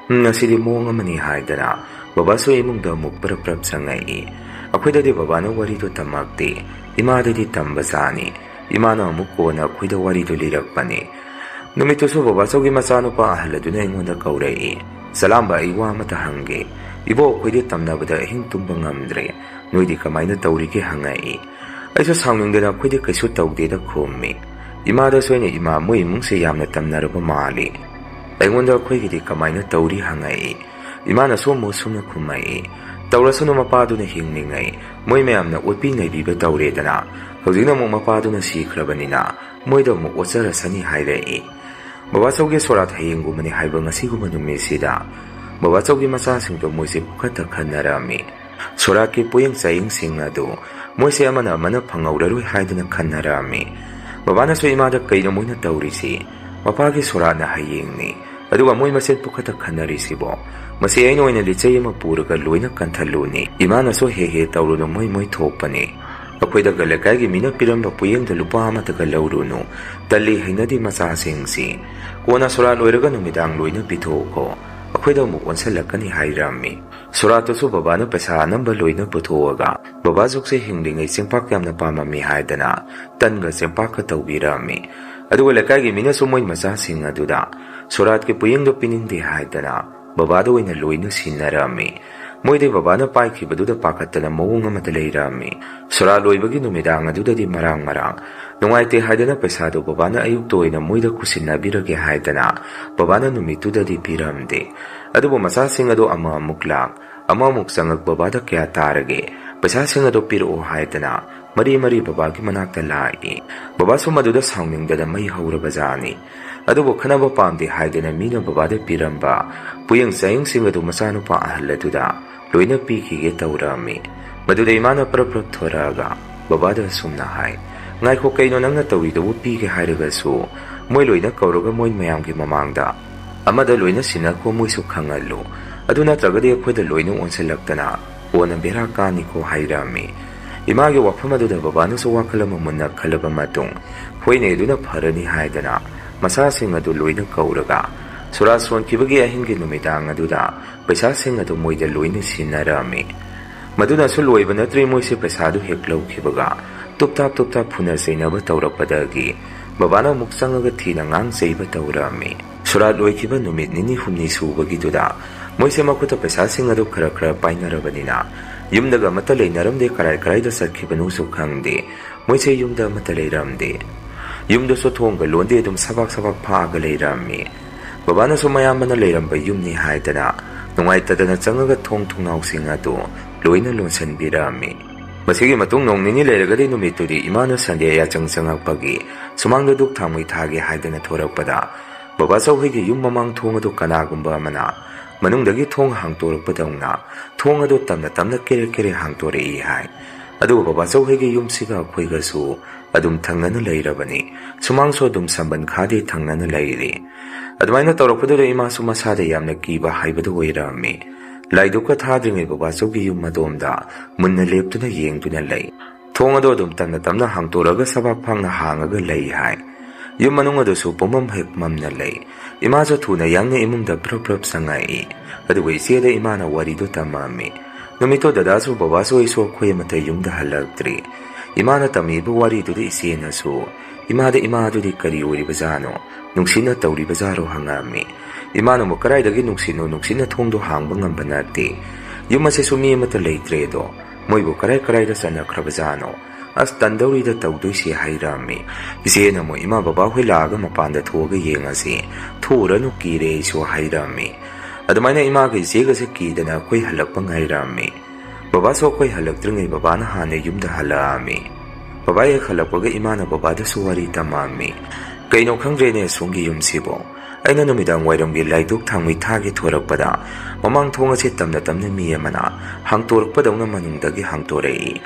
ꯎꯝ, ꯑꯁꯤꯗꯤ ꯃꯑꯣꯡ ꯑꯃꯅꯤ," ꯍꯥꯏꯗꯅ ꯕꯕꯥꯁꯨ ꯏꯃꯨꯡꯗ ꯑꯃꯨꯛ ꯄ꯭ꯔꯞ ꯄ꯭ꯔꯞ ꯆꯪꯉꯛꯏ꯫ ꯑꯩꯈꯣꯏꯗꯗꯤ ꯕꯕꯥꯅ ꯋꯥꯔꯤꯗꯨ ꯇꯝꯃꯛꯇꯦ, ꯏꯃꯥꯗꯗꯤ ꯇꯝꯕ ꯖꯥꯠꯅꯤ꯫ ꯏꯃꯥꯅ ꯑꯃꯨꯛ ꯀꯣꯟꯅ ꯑꯩꯈꯣꯏꯗ ꯋꯥꯔꯤꯗꯨ ꯂꯤꯔꯛꯄꯅꯤ꯫ ꯅꯨꯃꯤꯠꯇꯨꯁꯨ ꯕꯕꯥꯆꯧꯒꯤ ꯃꯆꯥꯅꯨꯄꯥ ꯑꯍꯜ ꯑꯗꯨꯅ ꯑꯩꯉꯣꯟꯗ ꯀꯧꯔꯛꯏ, "ꯆꯂꯥꯝꯕ, ꯑꯩ ꯋꯥ ꯑꯃꯇ ꯍꯪꯒꯦ꯫ ꯏꯕꯣꯛ ꯑꯩꯈꯣꯏꯗꯤ ꯇꯝꯅꯕꯗ ꯑꯍꯤꯡ ꯇꯨꯝꯕ ꯉꯝꯗ꯭ꯔꯦ꯫ ꯅꯣꯏꯗꯤ ꯀꯃꯥꯏꯅ ꯇꯧꯔꯤꯒꯦ?" ꯍꯪꯉꯛꯏ꯫ ꯑꯩꯁꯨ ꯁꯥꯎꯅꯤꯡꯗꯅ, "ꯑꯩꯈꯣꯏꯗꯤ ꯀꯩꯁꯨ ꯇꯧꯗꯦꯗ," ꯈꯨꯝꯃꯤ꯫ ꯏꯃꯥꯗꯁꯨ ꯑꯩꯅ, "ꯏꯃꯥ, ꯃꯣꯏ ꯏꯃꯨꯡꯁꯦ ꯌꯥꯝꯅ ꯇꯝꯅꯔꯕ ꯃꯥꯜꯂꯤ꯫ ꯑꯩꯉꯣꯟꯗ ꯑꯩꯈꯣꯏꯒꯤꯗꯤ ꯀꯃꯥꯏꯅ ꯇꯧꯔꯤ?" ꯍꯪꯉꯛꯏ꯫ ꯏꯃꯥꯅꯁꯨ ꯑꯃꯨꯛ ꯁꯨꯝꯅ ꯈꯨꯝꯃꯛꯏ, "ꯇꯧꯔꯁꯅꯨ, ꯃꯄꯥꯗꯨꯅ ꯍꯤꯡꯂꯤꯉꯩ ꯃꯣꯏ ꯃꯌꯥꯝꯅ ꯑꯣꯠꯄꯤ ꯅꯩꯕꯤꯕ ꯇꯧꯔꯦꯗꯅ, ꯍꯧꯖꯤꯛꯅ ꯑꯃꯨꯛ ꯃꯄꯥꯗꯨꯅ ꯁꯤꯈ꯭ꯔꯕꯅꯤꯅ ꯃꯣꯏꯗ ꯑꯃꯨꯛ ꯑꯣꯠꯆꯔꯁꯅꯤ," ꯍꯥꯏꯔꯛꯏ꯫ ꯕꯕꯥꯆꯧꯒꯤ ꯁꯣꯔꯥꯠ ꯍꯌꯦꯡꯒꯨꯝꯕꯅꯤ ꯍꯥꯏꯕ ꯉꯁꯤꯒꯨꯝꯕ ꯅꯨꯃꯤꯠꯁꯤꯗ ꯕꯕꯥꯆꯧꯒꯤ ꯃꯆꯥꯁꯤꯡꯗꯣ ꯃꯣꯏꯁꯦ ꯄꯨꯈꯠꯇ ꯈꯟꯅꯔꯝꯃꯤ꯫ ꯁꯣꯔꯥꯠꯀꯤ ꯄꯣꯌꯦꯡ ꯆꯥꯌꯦꯡꯁꯤꯡ ꯑꯗꯨ ꯃꯣꯏꯁꯦ ꯑꯃꯅ ꯑꯃꯅ ꯐꯪꯍꯧꯔꯔꯣꯏ ꯍꯥꯏꯗꯨꯅ ꯈꯟꯅꯔꯝꯃꯤ꯫ ꯕꯕꯥꯅꯁꯨ ꯏꯃꯥꯗ, "ꯀꯩꯅꯣ ꯃꯣꯏꯅ ꯇꯧꯔꯤꯁꯤ? ꯃꯄꯥꯒꯤ ꯁꯣꯔꯥꯠꯅ ꯍꯌꯦꯡꯅꯤ, ꯑꯗꯨꯒ ꯃꯣꯏ ꯃꯁꯦꯟ ꯄꯨꯈꯠꯇ ꯈꯟꯅꯔꯤꯁꯤꯕꯣ? ꯃꯁꯤ ꯑꯩꯅ ꯑꯣꯏꯅ ꯂꯤꯆꯩ ꯑꯃ ꯄꯨꯔꯒ ꯂꯣꯏꯅ ꯀꯟꯊꯠꯂꯨꯅꯤ꯫ ꯏꯃꯥꯅꯁꯨ ꯍꯦ ꯍꯦ ꯇꯧꯔꯨꯅꯨ, ꯃꯣꯏ ꯃꯣꯏ ꯊꯣꯛꯄꯅꯤ꯫ ꯑꯩꯈꯣꯏꯗꯒ ꯂꯩꯀꯥꯏꯒꯤ ꯃꯤꯅ ꯄꯤꯔꯝꯕ ꯄꯨꯌꯦꯡꯗ ꯂꯨꯄꯥ ꯑꯃꯠꯇꯒ ꯂꯧꯔꯨꯅꯨ꯫ ꯇꯜꯂꯤ ꯍꯩꯅꯗꯦ ꯃꯆꯥꯁꯤꯡꯁꯤ꯫ ꯀꯣꯟꯅ ꯁꯣꯔꯥꯠ ꯂꯣꯏꯔꯒ ꯅꯨꯃꯤꯗꯥꯡ ꯂꯣꯏꯅ ꯄꯤꯊꯣꯛꯈꯣ꯫ ꯑꯩꯈꯣꯏꯗ ꯑꯃꯨꯛ ꯑꯣꯟꯁꯤꯜꯂꯛꯀꯅꯤ ꯍꯥꯏꯔꯝꯃꯤ꯫ ꯁꯣꯔꯥꯠꯇꯨꯁꯨ ꯕꯕꯥꯅ ꯄꯩꯁꯥ ꯑꯅꯝꯕ ꯂꯣꯏꯅ ꯄꯨꯊꯣꯛꯑꯒ ꯕꯕꯥ ꯖꯨꯛꯁꯦ ꯍꯤꯡꯂꯤꯉꯩ ꯆꯦꯡꯄꯥꯛ ꯌꯥꯝꯅ ꯄꯥꯝꯃꯝꯃꯤ ꯍꯥꯏꯗꯅ ꯇꯟꯒ ꯆꯦꯡꯄꯥꯛꯀ ꯇꯧꯕꯤꯔꯝꯃꯤ꯫ ꯑꯗꯨꯒ ꯂꯩꯀꯥꯏꯒꯤ ꯃꯤꯅꯁꯨ ꯃꯣꯏ ꯃꯆꯥꯁꯤꯡ ꯑꯗꯨꯗ ꯁꯣꯔꯥꯠꯀꯤ ꯄꯨꯌꯦꯡꯗꯣ ꯄꯤꯅꯤꯡꯗꯦ ꯍꯥꯏꯗꯅ ꯕꯕꯥꯗ ꯑꯣꯏꯅ ꯂꯣꯏꯅ ꯁꯤꯟꯅꯔꯝꯃꯤ꯫ ꯃꯣꯏꯗꯤ ꯕꯕꯥꯅ ꯄꯥꯏꯈꯤꯕꯗꯨꯗ ꯄꯥꯈꯠꯇꯅ ꯃꯑꯣꯡ ꯑꯃꯗ ꯂꯩꯔꯝꯃꯤ꯫ ꯁꯣꯔꯥꯠ ꯂꯣꯏꯕꯒꯤ ꯅꯨꯃꯤꯗꯥꯡ ꯑꯗꯨꯗꯗꯤ ꯃꯔꯥꯡ ꯃꯔꯥꯡ ꯅꯨꯡꯉꯥꯏꯇꯦ ꯍꯥꯏꯗꯅ ꯄꯩꯁꯥꯗꯨ ꯕꯕꯥꯅ ꯑꯌꯨꯛꯇ ꯑꯣꯏꯅ ꯃꯣꯏꯗ ꯈꯨꯠꯁꯤꯟꯅꯕꯤꯔꯒꯦ ꯍꯥꯏꯗꯅ ꯕꯕꯥꯅ ꯅꯨꯃꯤꯠꯇꯨꯗꯗꯤ ꯄꯤꯔꯝꯗꯦ꯫ ꯑꯗꯨꯕꯨ ꯃꯆꯥꯁꯤꯡ ꯑꯗꯨ ꯑꯃ ꯑꯃꯨꯛ ꯂꯥꯛ, ꯑꯃ ꯑꯃꯨꯛ ꯆꯪꯉꯛ, ꯕꯕꯥꯗ ꯀꯌꯥ ꯇꯥꯔꯒꯦ? ꯄꯩꯁꯥꯁꯤꯡ ꯑꯗꯨ ꯄꯤꯔꯛꯑꯣ ꯍꯥꯏꯗꯅ ꯃꯔꯤ ꯃꯔꯤ ꯕꯕꯥꯒꯤ ꯃꯅꯥꯛꯇ ꯂꯥꯛꯏ꯫ ꯕꯕꯥꯁꯨ ꯃꯗꯨꯗ ꯁꯥꯎꯅꯤꯡꯗꯅ ꯃꯩ ꯍꯧꯔꯕꯖꯥꯠꯅꯤ꯫ ꯑꯗꯨꯕꯨ ꯈꯟꯅꯕ ꯄꯥꯝꯗꯦ ꯍꯥꯏꯗꯅ ꯃꯤꯅ ꯕꯕꯥꯗ ꯄꯤꯔꯝꯕ ꯄꯨꯌꯦꯡ ꯆꯥꯌꯦꯡꯁꯤꯡ ꯑꯗꯨ ꯃꯆꯥꯅꯨꯄꯥ ꯑꯍꯜ ꯑꯗꯨꯗ ꯂꯣꯏꯅ ꯄꯤꯈꯤꯒꯦ ꯇꯧꯔꯝꯃꯤ꯫ ꯃꯗꯨꯗ ꯏꯃꯥꯅ ꯄ꯭ꯔꯞ ꯄ꯭ꯔꯞ ꯊꯣꯔꯛꯑꯒ ꯕꯕꯥꯗ ꯑꯁꯨꯝꯅ ꯍꯥꯏ, "ꯉꯥꯏꯈꯣ, ꯀꯩꯅꯣ ꯅꯪꯅ ꯇꯧꯔꯤꯗꯨꯕꯨ? ꯄꯤꯒꯦ ꯍꯥꯏꯔꯒꯁꯨ ꯃꯣꯏ ꯂꯣꯏꯅ ꯀꯧꯔꯒ ꯃꯣꯏ ꯃꯌꯥꯝꯒꯤ ꯃꯃꯥꯡꯗ ꯑꯃꯗ ꯂꯣꯏꯅ ꯁꯤꯟꯅꯈꯣ, ꯃꯣꯏꯁꯨ ꯈꯪꯍꯜꯂꯨ꯫ ꯑꯗꯨ ꯅꯠꯇ꯭ꯔꯒꯗꯤ ꯑꯩꯈꯣꯏꯗ ꯂꯣꯏꯅ ꯑꯣꯟꯁꯤꯜꯂꯛꯇꯅ ꯀꯣꯟꯅ ꯕꯦꯔꯥ ꯀꯥꯅꯤꯀꯣ" ꯍꯥꯏꯔꯝꯃꯤ꯫ ꯏꯃꯥꯒꯤ ꯋꯥꯐꯝ ꯑꯗꯨꯗ ꯕꯕꯥꯅꯁꯨ ꯋꯥꯈꯜ ꯑꯃ ꯃꯨꯟꯅ ꯈꯜꯂꯕ ꯃꯇꯨꯡ, "ꯍꯣꯏꯅꯦ, ꯑꯗꯨꯅ ꯐꯔꯅꯤ" ꯍꯥꯏꯗꯅ ꯃꯆꯥꯁꯤꯡ ꯑꯗꯨ ꯂꯣꯏꯅ ꯀꯧꯔꯒ ꯁꯣꯔꯥꯠ ꯁꯣꯟꯈꯤꯕꯒꯤ ꯑꯍꯤꯡꯒꯤ ꯅꯨꯃꯤꯗꯥꯡ ꯑꯗꯨꯗ ꯄꯩꯁꯥꯁꯤꯡ ꯑꯗꯨ ꯃꯣꯏꯗ ꯂꯣꯏꯅ ꯁꯤꯟꯅꯔꯝꯃꯤ꯫ ꯃꯗꯨꯅꯁꯨ ꯂꯣꯏꯕ ꯅꯠꯇ꯭ꯔꯤ, ꯃꯣꯏꯁꯦ ꯄꯩꯁꯥꯗꯨ ꯍꯦꯛ ꯂꯧꯈꯤꯕꯒ ꯇꯨꯞꯇꯥꯞ ꯇꯨꯞꯇꯥꯞ ꯐꯨꯅ ꯆꯩꯅꯕ ꯇꯧꯔꯛꯄꯗꯒꯤ ꯕꯕꯥꯅ ꯑꯃꯨꯛ ꯆꯪꯉꯒ ꯊꯤꯅ ꯉꯥꯡ ꯆꯩꯕ ꯇꯧꯔꯝꯃꯤ꯫ ꯁꯣꯔꯥꯠ ꯂꯣꯏꯈꯤꯕ ꯅꯨꯃꯤꯠ ꯅꯤꯅꯤ ꯍꯨꯝꯅꯤ ꯁꯨꯕꯒꯤꯗꯨꯗ ꯃꯣꯏꯁꯦ ꯃꯈꯨꯠꯇ ꯄꯩꯁꯥꯁꯤꯡ ꯑꯗꯨ ꯈꯔ ꯈꯔ ꯄꯥꯏꯅꯔꯕꯅꯤꯅ ꯌꯨꯝꯗꯒ ꯑꯃꯠꯇ ꯂꯩꯅꯔꯝꯗꯦ, ꯀꯔꯥꯏ ꯀꯔꯥꯏꯗ ꯆꯠꯈꯤꯕꯅꯣꯁꯨ ꯈꯪꯗꯦ꯫ ꯃꯣꯏꯁꯦ ꯌꯨꯝꯗ ꯑꯃꯠꯇ ꯂꯩꯔꯝꯗꯦ꯫ ꯌꯨꯝꯗꯁꯨ ꯊꯣꯡꯒ ꯂꯣꯟꯗꯦ, ꯑꯗꯨꯝ ꯁꯕꯥꯛ ꯁꯕꯥꯛ ꯐꯥꯛꯑꯒ ꯂꯩꯔꯝꯃꯤ꯫ ꯕꯕꯥꯅꯁꯨ ꯃꯌꯥꯝꯕꯅ ꯂꯩꯔꯝꯕ ꯌꯨꯝꯅꯤ ꯍꯥꯏꯗꯅ ꯅꯨꯡꯉꯥꯏꯇꯗꯅ ꯆꯪꯉꯒ ꯊꯣꯡ ꯊꯣꯡꯅꯥꯎꯁꯤꯡ ꯑꯗꯨ ꯂꯣꯏꯅ ꯂꯣꯟꯁꯤꯟꯕꯤꯔꯝꯃꯤ꯫ ꯃꯁꯤꯒꯤ ꯃꯇꯨꯡ ꯅꯣꯡ ꯅꯤꯅꯤ ꯂꯩꯔꯒꯗꯤ ꯅꯨꯃꯤꯠꯇꯨꯗꯤ ꯏꯃꯥꯅ ꯁꯟꯗꯦ ꯌꯥꯆꯪ ꯆꯪꯉꯛꯄꯒꯤ ꯁꯨꯃꯥꯡꯗ ꯙꯨꯛ ꯊꯥꯡꯃꯩ ꯊꯥꯒꯦ ꯍꯥꯏꯗꯅ ꯊꯣꯔꯛꯄꯗ ꯕꯕꯥ ꯆꯧꯍꯩꯒꯤ ꯌꯨꯝ ꯃꯃꯥꯡ ꯊꯣꯡ ꯑꯗꯨ ꯀꯅꯥꯒꯨꯝꯕ ꯑꯃꯅ ꯃꯅꯨꯡꯗꯒꯤ ꯊꯣꯡ ꯍꯥꯡꯇꯣꯔꯛꯄꯗꯧꯅ ꯊꯣꯡ ꯑꯗꯨ ꯇꯞꯅ ꯇꯞꯅ ꯀꯦꯔꯦ ꯀꯦꯔꯦ ꯍꯥꯡꯇꯣꯔꯛꯏ ꯍꯥꯏ꯫ ꯑꯗꯨꯒ ꯕꯕꯥ ꯆꯧꯍꯩꯒꯤ ꯌꯨꯝꯁꯤꯒ ꯑꯩꯈꯣꯏꯒꯁꯨ ꯑꯗꯨꯝ ꯊꯪꯅꯅ ꯂꯩꯔꯕꯅꯤ꯫ ꯁꯨꯃꯥꯡꯁꯨ ꯑꯗꯨꯝ ꯁꯝꯕꯟ ꯈꯥꯗꯦ ꯊꯪꯅꯅ ꯂꯩꯔꯤ꯫ ꯑꯗꯨꯃꯥꯏꯅ ꯇꯧꯔꯛꯄꯗꯨꯗ ꯏꯃꯥꯁꯨ ꯃꯁꯥꯗ ꯌꯥꯝꯅ ꯀꯤꯕ ꯍꯥꯏꯕꯗꯨ ꯑꯣꯏꯔꯝꯃꯤ꯫ ꯂꯥꯏꯗꯨꯛꯀ ꯊꯥꯗ꯭ꯔꯤꯉꯩ ꯕꯕꯥꯆꯧꯒꯤ ꯌꯨꯝ ꯑꯗꯣꯝꯗ ꯃꯨꯟꯅ ꯂꯦꯞꯇꯨꯅ ꯌꯦꯡꯗꯨꯅ ꯂꯩ꯫ ꯊꯣꯡ ꯑꯗꯣ ꯑꯗꯨꯝ ꯇꯞꯅ ꯇꯞꯅ ꯍꯥꯡꯇꯣꯔꯛꯑꯒ ꯁꯕꯥꯛ ꯐꯥꯛꯅ ꯍꯥꯡꯉꯒ ꯂꯩ ꯍꯥꯏ꯫ ꯌꯨꯝ ꯃꯅꯨꯡ ꯑꯗꯨꯁꯨ ꯄꯨꯝꯃꯝ ꯍꯦꯛ ꯃꯝꯅ ꯂꯩ꯫ ꯏꯃꯥꯁꯨ ꯊꯨꯅ ꯌꯥꯡꯅ ꯏꯃꯨꯡꯗ ꯄ꯭ꯔꯞ ꯄ꯭ꯔꯞ ꯆꯪꯉꯛꯏ꯫ ꯑꯗꯨꯒ ꯏꯆꯦꯗ ꯏꯃꯥꯅ ꯋꯥꯔꯤꯗꯨ ꯇꯝꯃꯝꯃꯤ꯫ ꯅꯨꯃꯤꯠꯇꯣ ꯗꯗꯥꯁꯨ ꯕꯕꯥꯁꯨ ꯑꯩꯁꯨ ꯑꯩꯈꯣꯏ ꯑꯃꯠꯇ ꯌꯨꯝꯗ ꯍꯜꯂꯛꯇ꯭ꯔꯤ꯫ ꯏꯃꯥꯅ ꯇꯝꯃꯤꯕ ꯋꯥꯔꯤꯗꯨꯗ ꯏꯆꯦꯅꯁꯨ, "ꯏꯃꯥꯗ ꯏꯃꯥ ꯑꯗꯨꯗꯤ ꯀꯔꯤ ꯑꯣꯏꯔꯤꯕꯖꯥꯠꯅꯣ? ꯅꯨꯡꯁꯤꯠꯅ ꯇꯧꯔꯤꯕꯖꯥꯔꯣ?" ꯍꯪꯉꯛꯑꯝꯃꯤ꯫ ꯏꯃꯥꯅ ꯑꯃꯨꯛ, "ꯀꯗꯥꯏꯗꯒꯤ ꯅꯨꯡꯁꯤꯠꯅꯣ? ꯅꯨꯡꯁꯤꯠꯅ ꯊꯣꯡꯗꯣ ꯍꯥꯡꯕ ꯉꯝꯕ ꯅꯠꯇꯦ꯫ ꯌꯨꯝ ꯑꯁꯤꯁꯨ ꯃꯤ ꯑꯃꯠꯇ ꯂꯩꯇ꯭ꯔꯦꯗꯣ꯫ ꯃꯣꯏꯕꯨ ꯀꯔꯥꯏ ꯀꯔꯥꯏꯗ ꯆꯠꯅꯈ꯭ꯔꯕꯖꯥꯠꯅꯣ? ꯑꯁ, ꯇꯟꯗꯧꯔꯤꯗ ꯇꯧꯗꯣꯏꯁꯦ," ꯍꯥꯏꯔꯛꯑꯝꯃꯤ꯫ ꯏꯆꯦꯅ ꯑꯃꯨꯛ, "ꯏꯃꯥ ꯕꯕꯥ ꯍꯣꯏ ꯂꯥꯛꯑꯒ ꯃꯄꯥꯟꯗ ꯊꯣꯛꯑꯒ ꯌꯦꯡꯉꯁꯤ꯫ ꯊꯣꯛꯎꯔꯅꯨ, ꯀꯤꯔꯦ ꯑꯩꯁꯨ," ꯍꯥꯏꯔꯛꯑꯝꯃꯤ꯫ ꯑꯗꯨꯃꯥꯏꯅ ꯏꯃꯥꯒ ꯏꯆꯦꯒꯁꯦ ꯀꯤꯗꯅ ꯑꯩꯈꯣꯏ ꯍꯜꯂꯛꯄ ꯉꯥꯏꯔꯛꯑꯝꯃꯤ꯫ ꯕꯕꯥꯁꯨ ꯑꯩꯈꯣꯏ ꯍꯜꯂꯛꯇ꯭ꯔꯤꯉꯩ ꯕꯕꯥꯅ ꯍꯥꯟꯅ ꯌꯨꯝꯗ ꯍꯜꯂꯛꯑꯝꯃꯤ꯫ ꯕꯕꯥ ꯍꯦꯛ ꯍꯜꯂꯛꯄꯒ ꯏꯃꯥꯅ ꯕꯕꯥꯗꯁꯨ ꯋꯥꯔꯤ ꯇꯝꯃꯛꯑꯝꯃꯤ꯫ "ꯀꯩꯅꯣ ꯈꯪꯗ꯭ꯔꯦꯅꯦ ꯁꯣꯝꯒꯤ ꯌꯨꯝꯁꯤꯕꯣ꯫ ꯑꯩꯅ ꯅꯨꯃꯤꯗꯥꯡ ꯋꯥꯏꯔꯝꯒꯤ ꯂꯥꯏꯗꯨꯛ ꯊꯥꯡꯃꯩ ꯊꯥꯒꯦ ꯊꯣꯔꯛꯄꯗ ꯃꯃꯥꯡ ꯊꯣꯡ ꯑꯁꯤ ꯇꯝꯅ ꯇꯝꯅ ꯃꯤ ꯑꯃꯅ ꯍꯥꯡꯇꯣꯔꯛꯄꯗꯧꯅ ꯃꯅꯨꯡꯗꯒꯤ ꯍꯥꯡꯇꯣꯔꯛꯏ꯫"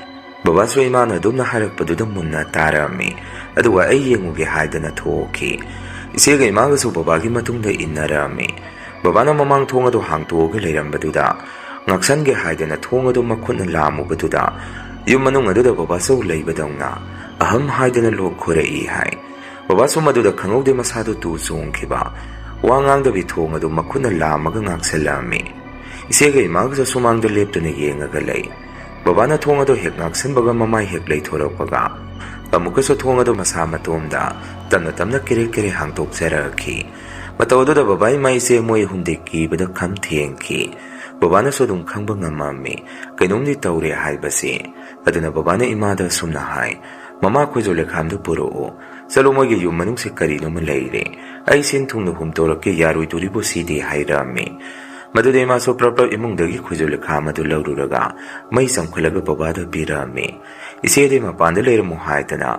ꯕꯕꯥꯁꯨ ꯏꯃꯥꯅ ꯑꯗꯨꯝꯅ ꯍꯥꯏꯔꯛꯄꯗꯨꯗ ꯃꯨꯟꯅ ꯇꯥꯔꯛꯑꯝꯃꯤ꯫ ꯑꯗꯨꯒ ꯑꯩ ꯌꯦꯡꯉꯨꯒꯦ ꯍꯥꯏꯗꯅ ꯊꯣꯛꯈꯤ꯫ ꯏꯆꯦꯒ ꯏꯃꯥꯒꯁꯨ ꯕꯕꯥꯒꯤ ꯃꯇꯨꯡꯗ ꯏꯟꯅꯔꯛꯑꯝꯃꯤ꯫ ꯕꯕꯥꯅ ꯃꯃꯥꯡ ꯊꯣꯡ ꯑꯗꯨ ꯍꯥꯡꯇꯣꯛꯑꯒ ꯂꯩꯔꯝꯕꯗꯨꯗ ꯉꯥꯛꯁꯟꯒꯦ ꯍꯥꯏꯗꯅ ꯊꯣꯡ ꯑꯗꯨ ꯃꯈꯨꯠꯅ ꯂꯥꯝꯃꯨꯕꯗꯨꯗ ꯌꯨꯝ ꯃꯅꯨꯡ ꯑꯗꯨꯗ ꯕꯕꯥꯆꯧ ꯂꯩꯕꯗꯧꯅ ꯑꯍꯝ ꯍꯥꯏꯗꯅ ꯂꯣꯛ ꯈꯣꯏꯔꯛꯏ ꯍꯥꯏ꯫ ꯕꯕꯥꯁꯨ ꯃꯗꯨꯗ ꯈꯪꯍꯧꯗꯦ ꯃꯁꯥꯗꯨ ꯇꯨ ꯆꯣꯡꯈꯤꯕ꯫ ꯋꯥ ꯉꯥꯡꯗꯕꯤ ꯊꯣꯡ ꯑꯗꯨ ꯃꯈꯨꯠꯅ ꯂꯥꯝꯃꯒ ꯉꯥꯛꯁꯜꯂꯛꯑꯝꯃꯤ꯫ ꯏꯆꯦꯒ ꯏꯃꯥꯒꯁꯨ ꯁꯨꯃꯥꯡꯗ ꯂꯦꯞꯇꯨꯅ ꯌꯦꯡꯉꯒ ꯂꯩ꯫ ꯕꯕꯥꯅ ꯊꯣꯡ ꯑꯗꯨ ꯍꯦꯛ ꯉꯥꯛꯁꯟꯕꯒ ꯃꯃꯥꯏ ꯍꯦꯛ ꯂꯩꯊꯣꯔꯛꯄꯒ ꯑꯃꯨꯛꯀꯁꯨ ꯊꯣꯡ ꯑꯗꯨ ꯃꯁꯥ ꯃꯇꯣꯝꯗ ꯇꯞꯅ ꯇꯞꯅ ꯀꯦꯔꯦ ꯀꯦꯔꯦ ꯍꯥꯡꯇꯣꯛꯆꯔꯛꯈꯤ꯫ ꯃꯇꯧ ꯑꯗꯨꯗ ꯕꯕꯥ ꯏꯃꯥ ꯏꯆꯦ ꯃꯣꯏ ꯑꯍꯨꯝꯗꯤ ꯀꯤꯕꯗ ꯈꯝ ꯊꯦꯡꯈꯤ꯫ ꯕꯕꯥꯅꯁꯨ ꯑꯗꯨꯝ ꯈꯪꯕ ꯉꯝꯃꯝꯃꯤ ꯀꯩꯅꯣꯝꯗꯤ ꯇꯧꯔꯦ ꯍꯥꯏꯕꯁꯤ꯫ ꯑꯗꯨꯅ ꯕꯕꯥꯅ ꯏꯃꯥꯗ ꯑꯁꯨꯝꯅ ꯍꯥꯏ, "ꯃꯃꯥ, ꯈꯣꯏꯖꯨ ꯂꯩꯈꯥꯝꯗꯨ ꯄꯨꯔꯛꯎ꯫ ꯆꯠꯂꯣ, ꯃꯣꯏꯒꯤ ꯌꯨꯝ ꯃꯅꯨꯡꯁꯤ ꯀꯔꯤꯅꯣꯃ ꯂꯩꯔꯦ꯫ ꯑꯩ ꯁꯤꯟ ꯊꯨꯡꯅ ꯍꯨꯝꯇꯣꯔꯛꯀꯦ, ꯌꯥꯔꯣꯏꯗꯣꯔꯤꯕꯣ ꯁꯤꯗꯤ?" ꯍꯥꯏꯔꯛꯑꯝꯃꯤ꯫ ꯃꯗꯨꯗ ꯏꯃꯥꯁꯨ ꯄ꯭ꯔꯞ ꯄ꯭ꯔꯞ ꯏꯃꯨꯡꯗꯒꯤ ꯈꯣꯏꯖꯨ ꯂꯩꯈꯥꯝ ꯑꯗꯨ ꯂꯧꯔꯨꯔꯒ ꯃꯩ ꯆꯪꯈꯠꯂꯒ ꯕꯕꯥꯗ ꯄꯤꯔꯛꯑꯝꯃꯤ꯫ ꯏꯆꯦꯗꯤ ꯃꯄꯥꯟꯗ ꯂꯩꯔꯝꯃꯨ ꯍꯥꯏꯗꯅ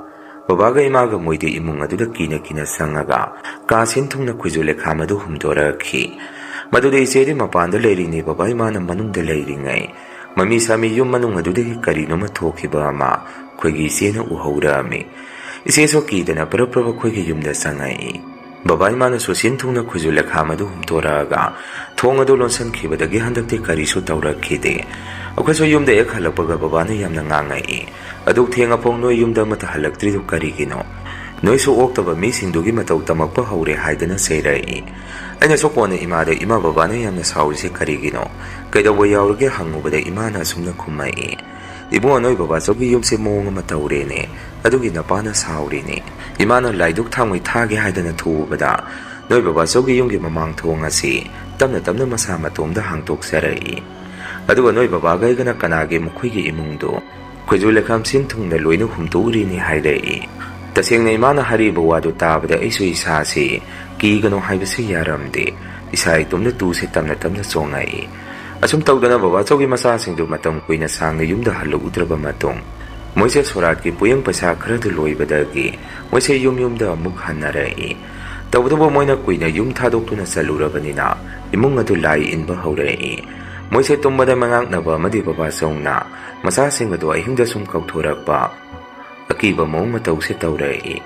ꯕꯕꯥꯒ ꯏꯃꯥꯒ ꯃꯣꯏꯗꯤ ꯏꯃꯨꯡ ꯑꯗꯨꯗ ꯀꯤꯅ ꯀꯤꯅ ꯆꯪꯉꯒ ꯀꯥ ꯁꯤꯟ ꯊꯨꯡꯅ ꯈꯣꯏꯖꯨ ꯂꯩꯈꯥꯝ ꯑꯗꯨ ꯍꯨꯝꯗꯣꯔꯛꯈꯤ꯫ ꯃꯗꯨꯗ ꯏꯆꯦꯗꯤ ꯃꯄꯥꯟꯗ ꯂꯩꯔꯤꯉꯩ ꯕꯕꯥ ꯏꯃꯥꯅ ꯃꯅꯨꯡꯗ ꯂꯩꯔꯤꯉꯩ ꯃꯃꯤ ꯁꯥꯃꯤ ꯌꯨꯝ ꯃꯅꯨꯡ ꯑꯗꯨꯗꯒꯤ ꯀꯔꯤꯅꯣꯃ ꯊꯣꯛꯈꯤꯕ ꯑꯃ ꯑꯩꯈꯣꯏꯒꯤ ꯏꯆꯦꯅ ꯎꯍꯧꯔꯝꯃꯤ꯫ ꯏꯆꯦꯁꯨ ꯀꯤꯗꯅ ꯄꯔꯞ ꯄꯔꯞ ꯑꯩꯈꯣꯏꯒꯤ ꯌꯨꯝꯗ ꯆꯪꯉꯛꯏ꯫ ꯕꯕꯥ ꯏꯃꯥꯅꯁꯨ ꯁꯤꯟ ꯊꯨꯡꯅ ꯈꯨꯖꯨ ꯂꯩꯈꯥꯝ ꯑꯗꯨ ꯍꯨꯝꯇꯣꯔꯛꯑꯒ ꯊꯣꯡ ꯑꯗꯨ ꯂꯣꯟꯁꯤꯟꯈꯤꯕꯗꯒꯤ ꯍꯟꯗꯛꯇꯤ ꯀꯔꯤꯁꯨ ꯇꯧꯔꯛꯈꯤꯗꯦ꯫ ꯑꯩꯈꯣꯏꯁꯨ ꯌꯨꯝꯗ ꯍꯦꯛ ꯍꯜꯂꯛꯄꯒ ꯕꯕꯥꯅ ꯌꯥꯝꯅ ꯉꯥꯡꯉꯛꯏ, "ꯑꯗꯨꯛ ꯊꯦꯡꯉꯐꯥꯎ ꯅꯣꯏ ꯌꯨꯝꯗ ꯑꯃꯠꯇ ꯍꯜꯂꯛꯇ꯭ꯔꯤꯗꯨ ꯀꯔꯤꯒꯤꯅꯣ? ꯅꯣꯏꯁꯨ ꯑꯣꯛꯇꯕ ꯃꯤꯁꯤꯡꯗꯨꯒꯤ ꯃꯇꯧ ꯇꯝꯃꯛꯄ ꯍꯧꯔꯦ" ꯍꯥꯏꯗꯅ ꯆꯩꯔꯛꯏ꯫ ꯑꯩꯅꯁꯨ ꯀꯣꯟꯅ ꯏꯃꯥꯗ, "ꯏꯃꯥ, ꯕꯕꯥꯅ ꯌꯥꯝꯅ ꯁꯥꯎꯔꯤꯁꯦ ꯀꯔꯤꯒꯤꯅꯣ? ꯀꯩꯗꯧꯕ ꯌꯥꯎꯔꯒꯦ?" ꯍꯪꯉꯨꯕꯗ ꯏꯃꯥꯅ ꯑꯁꯨꯝꯅ ꯈꯨꯝꯃꯛꯏ, "ꯏꯕꯨꯡꯉꯣ, ꯅꯣꯏ ꯕꯕꯥꯆꯧꯒꯤ ꯌꯨꯝꯁꯦ ꯃꯑꯣꯡ ꯑꯃ ꯇꯧꯔꯦꯅꯦ, ꯑꯗꯨꯒꯤ ꯅꯄꯥꯅ ꯁꯥꯎꯔꯤꯅꯦ꯫ ꯏꯃꯥꯅ ꯂꯥꯏꯗꯨꯛ ꯊꯥꯡꯃꯩ ꯊꯥꯒꯦ ꯍꯥꯏꯗꯅ ꯊꯣꯛꯎꯕꯗ ꯅꯣꯏ ꯕꯕꯥꯆꯧꯒꯤ ꯌꯨꯝꯒꯤ ꯃꯃꯥꯡ ꯊꯣꯡ ꯑꯁꯤ ꯇꯞꯅ ꯇꯞꯅ ꯃꯁꯥ ꯃꯇꯣꯝꯗ ꯍꯥꯡꯗꯣꯛꯆꯔꯛꯏ꯫ ꯑꯗꯨꯒ ꯅꯣꯏ ꯕꯕꯥꯒ ꯑꯩꯒꯅ ꯀꯅꯥꯒꯤ ꯃꯈꯣꯏꯒꯤ ꯏꯃꯨꯡꯗꯣ ꯈꯨꯖꯨ ꯂꯩꯈꯥꯝ ꯁꯤꯟ ꯊꯨꯡꯅ ꯂꯣꯏꯅ ꯍꯨꯝꯇꯣꯛꯎꯔꯤꯅꯤ" ꯍꯥꯏꯔꯛꯏ꯫ ꯇꯁꯦꯡꯅ ꯏꯃꯥꯅ ꯍꯥꯏꯔꯤꯕ ꯋꯥꯗꯨ ꯇꯥꯕꯗ ꯑꯩꯁꯨ ꯏꯁꯥꯁꯤ ꯀꯤꯒꯅꯨ ꯍꯥꯏꯕꯁꯤ ꯌꯥꯔꯝꯗꯦ꯫ ꯏꯁꯥ ꯏꯇꯣꯝꯇ ꯇꯨꯁꯦ ꯇꯞꯅ ꯇꯞꯅ ꯆꯣꯡꯉꯛꯏ꯫ ꯑꯁꯨꯝ ꯇꯧꯗꯅ ꯕꯕꯥꯆꯧꯒꯤ ꯃꯆꯥꯁꯤꯡꯗꯨ ꯃꯇꯝ ꯀꯨꯏꯅ ꯁꯥꯡꯅ ꯌꯨꯝꯗ ꯍꯜꯂꯛꯎꯗ꯭ꯔꯕ ꯃꯇꯨꯡ, ꯃꯣꯏꯁꯦ ꯁꯣꯔꯥꯠꯀꯤ ꯄꯣꯌꯦꯡ ꯄꯩꯁꯥ ꯈꯔꯗꯨ ꯂꯣꯏꯕꯗꯒꯤ ꯃꯣꯏꯁꯦ ꯌꯨꯝ ꯌꯨꯝꯗ ꯑꯃꯨꯛ ꯍꯟꯅꯔꯛꯏ꯫ ꯇꯧꯕꯇꯕꯨ ꯃꯣꯏꯅ ꯀꯨꯏꯅ ꯌꯨꯝ ꯊꯥꯗꯣꯛꯇꯨꯅ ꯆꯠꯂꯨꯔꯕꯅꯤꯅ ꯏꯃꯨꯡ ꯑꯗꯨ ꯂꯥꯏ ꯏꯟꯕ ꯍꯧꯔꯛꯏ꯫ ꯃꯣꯏꯁꯦ ꯇꯨꯝꯕꯗ ꯃꯉꯥꯛꯅꯕ ꯑꯃꯗꯤ ꯕꯕꯥꯆꯧꯅ ꯃꯆꯥꯁꯤꯡ ꯑꯗꯨ ꯑꯍꯤꯡꯗ ꯁꯨꯝ ꯀꯧꯊꯣꯔꯛꯄ, ꯑꯀꯤꯕ ꯃꯑꯣꯡ ꯃꯇꯧꯁꯦ ꯇꯧꯔꯛꯏ꯫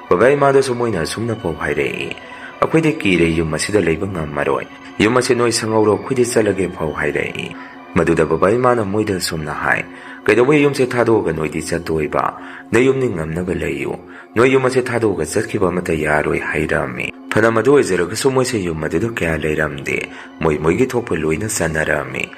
ꯕꯕꯥ ꯏꯃꯥꯗꯁꯨ ꯃꯣꯏꯅ ꯑꯁꯨꯝꯅ ꯐꯥꯎ ꯍꯥꯏꯔꯛꯏ, "ꯑꯩꯈꯣꯏꯗꯤ ꯀꯤꯔꯦ, ꯌꯨꯝ ꯑꯁꯤꯗ ꯂꯩꯕ ꯉꯝꯃꯔꯣꯏ, ꯌꯨꯝ ꯑꯁꯤ ꯅꯣꯏ ꯁꯪꯍꯧꯔꯣ, ꯑꯩꯈꯣꯏꯗꯤ ꯆꯠꯂꯒꯦ" ꯐꯥꯎ ꯍꯥꯏꯔꯛꯏ꯫ ꯃꯗꯨꯗ ꯕꯕꯥ ꯏꯃꯥꯅ ꯃꯣꯏꯗ ꯑꯁꯨꯝꯅ ꯍꯥꯏ, "ꯀꯩꯗꯧꯕꯩ ꯌꯨꯝꯁꯦ ꯊꯥꯗꯣꯛꯑꯒ ꯅꯣꯏꯗꯤ ꯆꯠꯇꯣꯏꯕ? ꯅꯌꯨꯝ ꯅꯤꯡꯉꯝꯅꯕ ꯂꯩꯌꯨ, ꯅꯣꯏ ꯌꯨꯝ ꯑꯁꯦ ꯊꯥꯗꯣꯛꯑꯒ ꯆꯠꯈꯤꯕ ꯑꯃꯠꯇ ꯌꯥꯔꯣꯏ" ꯍꯥꯏꯔꯝꯃꯤ꯫ ꯐꯅ ꯃꯗꯨ ꯑꯣꯏꯖꯔꯒꯁꯨ ꯃꯣꯏꯁꯦ ꯌꯨꯝ ꯑꯗꯨꯗ ꯀꯌꯥ ꯂꯩꯔꯝꯗꯦ, ꯃꯣꯏ ꯃꯣꯏꯒꯤ ꯊꯣꯛꯄ ꯂꯣꯏꯅ ꯆꯠꯅꯔꯝꯃꯤ꯫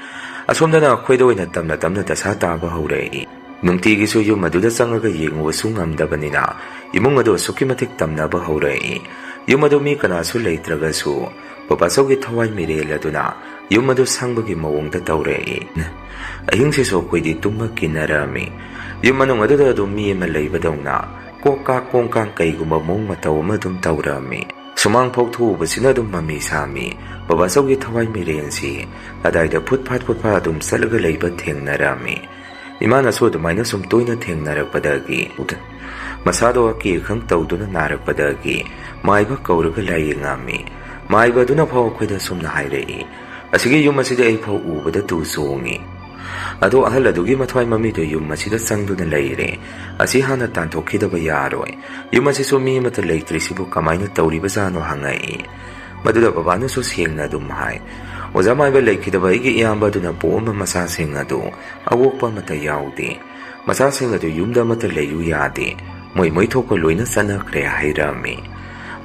ꯑꯁꯣꯝꯗꯅ ꯑꯩꯈꯣꯏꯗ ꯑꯣꯏꯅ ꯇꯞꯅ ꯇꯞꯅ ꯗꯁꯥ ꯇꯥꯕ ꯍꯧꯔꯛꯏ꯫ ꯅꯨꯡꯇꯤꯒꯤꯁꯨ ꯌꯨꯝ ꯑꯗꯨꯗ ꯆꯪꯉꯒ ꯌꯦꯡꯉꯨꯕꯁꯨ ꯉꯝꯗꯕꯅꯤꯅ ꯏꯃꯨꯡ ꯑꯗꯨ ꯑꯁꯨꯛꯀꯤ ꯃꯇꯤꯛ ꯇꯝꯅꯕ ꯍꯧꯔꯛꯏ꯫ ꯌꯨꯝ ꯑꯗꯨ ꯃꯤ ꯀꯅꯥꯁꯨ ꯂꯩꯇ꯭ꯔꯒꯁꯨ ꯕꯕꯥꯆꯧꯒꯤ ꯊꯋꯥꯏ ꯃꯤꯔꯦꯜ ꯑꯗꯨꯅ ꯌꯨꯝ ꯑꯗꯨ ꯁꯪꯕꯒꯤ ꯃꯑꯣꯡꯗ ꯇꯧꯔꯛꯏ꯫ ꯑꯍꯤꯡꯁꯤꯁꯨ ꯑꯩꯈꯣꯏꯗꯤ ꯇꯨꯝꯕ ꯀꯤꯅꯔꯝꯃꯤ꯫ ꯌꯨꯝ ꯃꯅꯨꯡ ꯑꯗꯨꯗ ꯑꯗꯨꯝ ꯃꯤ ꯑꯃ ꯂꯩꯕꯗꯧꯅ ꯀꯣꯛ ꯀꯥꯛ ꯀꯣꯡ ꯀꯥꯡ ꯀꯩꯒꯨꯝꯕ ꯃꯑꯣꯡ ꯃꯇꯧ ꯑꯃ ꯑꯗꯨꯝ ꯇꯧꯔꯝꯃꯤ꯫ ꯁꯨꯃꯥꯡ ꯐꯥꯎ ꯊꯣꯛꯎꯕꯁꯤꯅ ꯑꯗꯨꯝ ꯃꯃꯤ ꯁꯥꯝꯃꯤ꯫ ꯕꯕꯥꯆꯧꯒꯤ ꯊꯋꯥꯏ ꯃꯤꯔꯦꯟꯁꯤ ꯑꯗꯥꯏꯗ ꯐꯨꯠ ꯐꯥꯠ ꯐꯨꯠ ꯐꯥꯠ ꯑꯗꯨꯝ ꯆꯠꯂꯒ ꯂꯩꯕ ꯊꯦꯡꯅꯔꯝꯃꯤ꯫ ꯏꯃꯥꯅꯁꯨ ꯑꯗꯨꯃꯥꯏꯅ ꯁꯨꯝ ꯇꯣꯏꯅ ꯊꯦꯡꯅꯔꯛꯄꯗꯒꯤ ꯃꯁꯥꯗꯣ ꯑꯀꯤ ꯑꯈꯪ ꯇꯧꯗꯨꯅ ꯅꯥꯔꯛꯄꯗꯒꯤ ꯃꯥꯏꯕ ꯀꯧꯔꯒ ꯂꯥꯏꯌꯦꯡꯉꯝꯃꯤ꯫ ꯃꯥꯏꯕ ꯑꯗꯨꯅ ꯐꯥꯎ ꯑꯩꯈꯣꯏꯗ ꯁꯨꯝꯅ ꯍꯥꯏꯔꯛꯏ, "ꯑꯁꯤꯒꯤ ꯌꯨꯝ ꯑꯁꯤꯗꯤ ꯑꯩ ꯐꯥꯎ ꯎꯕꯗ ꯇꯨ ꯆꯣꯡꯉꯤ꯫ ꯑꯗꯣ ꯑꯍꯜ ꯑꯗꯨꯒꯤ ꯃꯊ꯭ꯋꯥꯏ ꯃꯃꯤꯗꯣ ꯌꯨꯝ ꯑꯁꯤꯗ ꯆꯪꯗꯨꯅ ꯂꯩꯔꯦ꯫ ꯑꯁꯤ ꯍꯥꯟꯅ ꯇꯥꯟꯊꯣꯛꯈꯤꯗꯕ ꯌꯥꯔꯣꯏ꯫ ꯌꯨꯝ ꯑꯁꯤꯁꯨ ꯃꯤ ꯑꯃꯠꯇ ꯂꯩꯇ꯭ꯔꯤꯁꯤꯕꯨ ꯀꯃꯥꯏꯅ ꯇꯧꯔꯤꯕꯖꯥꯠꯅꯣ ꯍꯪꯉꯛꯏ꯫ ꯃꯗꯨꯗ ꯕꯕꯥꯅꯁꯨ ꯁꯦꯡꯅ ꯑꯗꯨꯝ ꯍꯥꯏ, "ꯑꯣꯖꯥ ꯃꯥꯏꯕ, ꯂꯩꯈꯤꯗꯕ ꯑꯩꯒꯤ ꯏꯌꯥꯝꯕ ꯑꯗꯨꯅ ꯄꯣꯛꯑꯝꯕ ꯃꯆꯥꯁꯤꯡ ꯑꯗꯨ ꯑꯋꯣꯛꯄ ꯑꯃꯠꯇ ꯌꯥꯎꯗꯦ꯫ ꯃꯆꯥꯁꯤꯡ ꯑꯗꯨ ꯌꯨꯝꯗ ꯑꯃꯠꯇ ꯂꯩꯌꯨ ꯌꯥꯗꯦ꯫ ꯃꯣꯏ ꯃꯣꯏ ꯊꯣꯛꯄ ꯂꯣꯏꯅ ꯆꯠꯅꯈ꯭ꯔꯦ" ꯍꯥꯏꯔꯝꯃꯤ꯫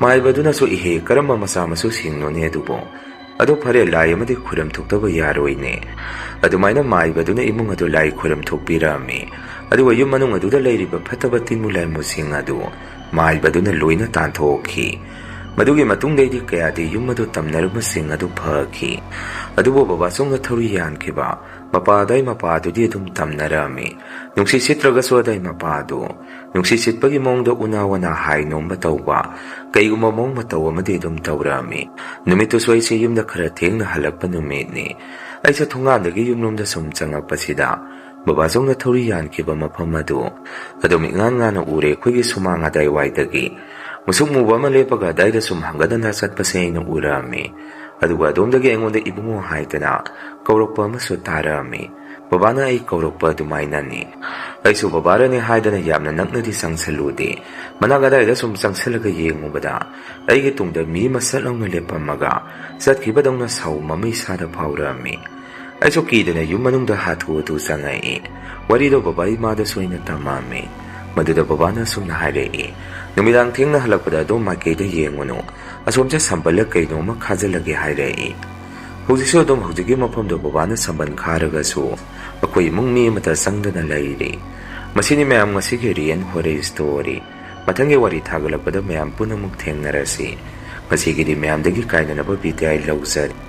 ꯃꯥꯏꯕꯗꯨꯅꯁꯨ, "ꯏꯍꯦ, ꯀꯔꯝꯕ ꯃꯆꯥ ꯃꯁꯨꯁꯤꯡꯅꯣꯅꯦ ꯑꯗꯨꯕꯨ? ꯑꯗꯨ ꯐꯔꯦ, ꯂꯥꯏ ꯑꯃꯗꯤ ꯈꯨꯔꯝ ꯊꯣꯛꯇꯕ ꯌꯥꯔꯣꯏꯅꯦ"꯫ ꯑꯗꯨꯃꯥꯏꯅ ꯃꯥꯏꯕꯗꯨꯅ ꯏꯃꯨꯡ ꯑꯗꯨ ꯂꯥꯏ ꯈꯨꯔꯝ ꯊꯣꯛꯄꯤꯔꯝꯃꯤ꯫ ꯑꯗꯨꯒ ꯌꯨꯝ ꯃꯅꯨꯡ ꯑꯗꯨꯗ ꯂꯩꯔꯤꯕ ꯐꯠꯇꯕ ꯇꯤꯟꯃꯨ ꯂꯥꯏꯃꯨꯁꯤꯡ ꯑꯗꯨ ꯃꯥꯏꯕꯗꯨꯅ ꯂꯣꯏꯅ ꯇꯥꯟꯊꯣꯛꯈꯤ꯫ ꯃꯗꯨꯒꯤ ꯃꯇꯨꯡꯗꯩꯗꯤ ꯀꯌꯥꯗꯤ ꯌꯨꯝ ꯑꯗꯨ ꯇꯝꯅꯔꯝꯕꯁꯤꯡ ꯑꯗꯨ ꯐꯈꯤ꯫ ꯑꯗꯨꯕꯨ ꯕꯕꯥꯆꯧꯅ ꯊꯧꯔꯤ ꯌꯥꯟꯈꯤꯕ ꯃꯄꯥ ꯑꯗꯥꯏ ꯃꯄꯥꯗꯨꯗꯤ ꯑꯗꯨꯝ ꯇꯝꯅꯔꯝꯃꯤ꯫ ꯅꯨꯡꯁꯤꯠ ꯁꯤꯠꯇ꯭ꯔꯒꯁꯨ ꯑꯗꯥꯏ ꯃꯄꯥꯗꯨ ꯅꯨꯡꯁꯤꯠ ꯁꯤꯠꯄꯒꯤ ꯃꯑꯣꯡꯗ ꯎꯅꯥ ꯋꯥꯅꯥ ꯍꯥꯏ ꯅꯣꯝꯕ ꯇꯧꯕ, ꯀꯩꯒꯨꯝꯕ ꯃꯑꯣꯡ ꯃꯇꯧ ꯑꯃꯗꯤ ꯑꯗꯨꯝ ꯇꯧꯔꯛꯑꯝꯃꯤ꯫ ꯅꯨꯃꯤꯠꯇꯨꯁꯨ ꯑꯩꯁꯦ ꯌꯨꯝꯗ ꯈꯔ ꯊꯦꯡꯅ ꯍꯜꯂꯛꯄ ꯅꯨꯃꯤꯠꯅꯤ꯫ ꯑꯩꯁꯦ ꯊꯣꯡꯒꯥꯟꯗꯒꯤ ꯌꯨꯝꯂꯣꯝꯗ ꯁꯨꯝ ꯆꯪꯉꯛꯄꯁꯤꯗ ꯕꯕꯥꯆꯧꯅ ꯊꯧꯔꯤ ꯌꯥꯟꯈꯤꯕ ꯃꯐꯝ ꯑꯗꯨ ꯑꯗꯨꯝ ꯏꯉꯥꯟ ꯉꯥꯟꯅ ꯎꯔꯦ꯫ ꯑꯩꯈꯣꯏꯒꯤ ꯁꯨꯃꯥꯡ ꯑꯗꯥꯏꯋꯥꯏꯗꯒꯤ ꯃꯨꯁꯨꯛ ꯃꯨꯕ ꯑꯃ ꯂꯦꯞꯄꯒ ꯑꯗꯥꯏꯗ ꯁꯨꯝ ꯍꯪꯒꯠ ꯍꯟꯗ ꯆꯠꯄꯁꯦ ꯑꯩꯅ ꯎꯔꯛꯑꯝꯃꯤ꯫ ꯑꯗꯨꯒ ꯑꯗꯣꯝꯗꯒꯤ ꯑꯩꯉꯣꯟꯗ "ꯏꯕꯨꯡꯉꯣ" ꯍꯥꯏꯗꯅ ꯀꯧꯔꯛꯄ ꯑꯃꯁꯨ ꯇꯥꯔꯛꯑꯝꯃꯤ꯫ ꯕꯕꯥꯅ ꯑꯩ ꯀꯧꯔꯛꯄ ꯑꯗꯨꯃꯥꯏꯅꯅꯤ꯫ ꯑꯩꯁꯨ ꯕꯕꯥꯔꯅꯦ ꯍꯥꯏꯗꯅ ꯌꯥꯝꯅ ꯅꯛꯅꯗꯤ ꯆꯪꯁꯜꯂꯨꯗꯦ꯫ ꯃꯅꯥꯛ ꯑꯗꯥꯏꯗ ꯁꯨꯝ ꯆꯪꯁꯜꯂꯒ ꯌꯦꯡꯉꯨꯕꯗ ꯑꯩꯒꯤ ꯇꯨꯡꯗ ꯃꯤ ꯑꯃ ꯁꯠ ꯂꯥꯎꯅ ꯂꯦꯞꯄꯝꯃꯒ ꯆꯠꯈꯤꯕꯗꯧꯅ ꯁꯥꯎꯝ ꯑꯃ ꯏꯁꯥꯗ ꯐꯥꯎꯔꯛꯑꯝꯃꯤ꯫ ꯑꯩꯁꯨ ꯀꯤꯗꯅ ꯌꯨꯝ ꯃꯅꯨꯡꯗ ꯍꯥꯊꯨ ꯍꯥꯊꯨ ꯆꯪꯉꯛꯏ꯫ ꯋꯥꯔꯤꯗꯣ ꯕꯕꯥ ꯏꯃꯥꯗꯁꯨ ꯑꯩꯅ ꯇꯝꯃꯝꯃꯤ꯫ ꯃꯗꯨꯗ ꯕꯕꯥꯅ ꯑꯁꯨꯝꯅ ꯍꯥꯏꯔꯛꯏ, "ꯅꯨꯃꯤꯗꯥꯡ ꯊꯦꯡꯅ ꯍꯜꯂꯛꯄꯗ ꯑꯗꯣꯝ ꯃꯥꯏꯀꯩꯗ ꯌꯦꯡꯉꯨꯅꯨ꯫ ꯑꯁꯣꯝꯁꯦ ꯁꯝꯕꯜꯂ ꯀꯩꯅꯣꯝꯃ ꯈꯥꯖꯤꯜꯂꯒꯦ" ꯍꯥꯏꯔꯛꯏ꯫ ꯍꯧꯖꯤꯛꯁꯨ ꯑꯗꯨꯝ ꯍꯧꯖꯤꯛꯀꯤ ꯃꯐꯝꯗꯣ ꯕꯕꯥꯅ ꯁꯝꯕꯜ ꯈꯥꯔꯒꯁꯨ ꯑꯩꯈꯣꯏ ꯏꯃꯨꯡ ꯃꯤ ꯑꯃꯠꯇ ꯆꯪꯗꯅ ꯂꯩꯔꯤ꯫ ꯃꯁꯤꯅꯤ ꯃꯌꯥꯝ ꯉꯁꯤꯒꯤ real horror story꯫ ꯃꯊꯪꯒꯤ ꯋꯥꯔꯤ ꯊꯥꯒꯠꯂꯛꯄꯗ ꯃꯌꯥꯝ ꯄꯨꯟꯅꯃꯛ ꯊꯦꯡꯅꯔꯁꯤ꯫ ꯉꯁꯤꯒꯤꯗꯤ ꯃꯌꯥꯝꯗꯒꯤ ꯀꯥꯏꯅꯅꯕ ꯕꯤꯗꯥꯏ ꯂꯧꯖꯔꯤ꯫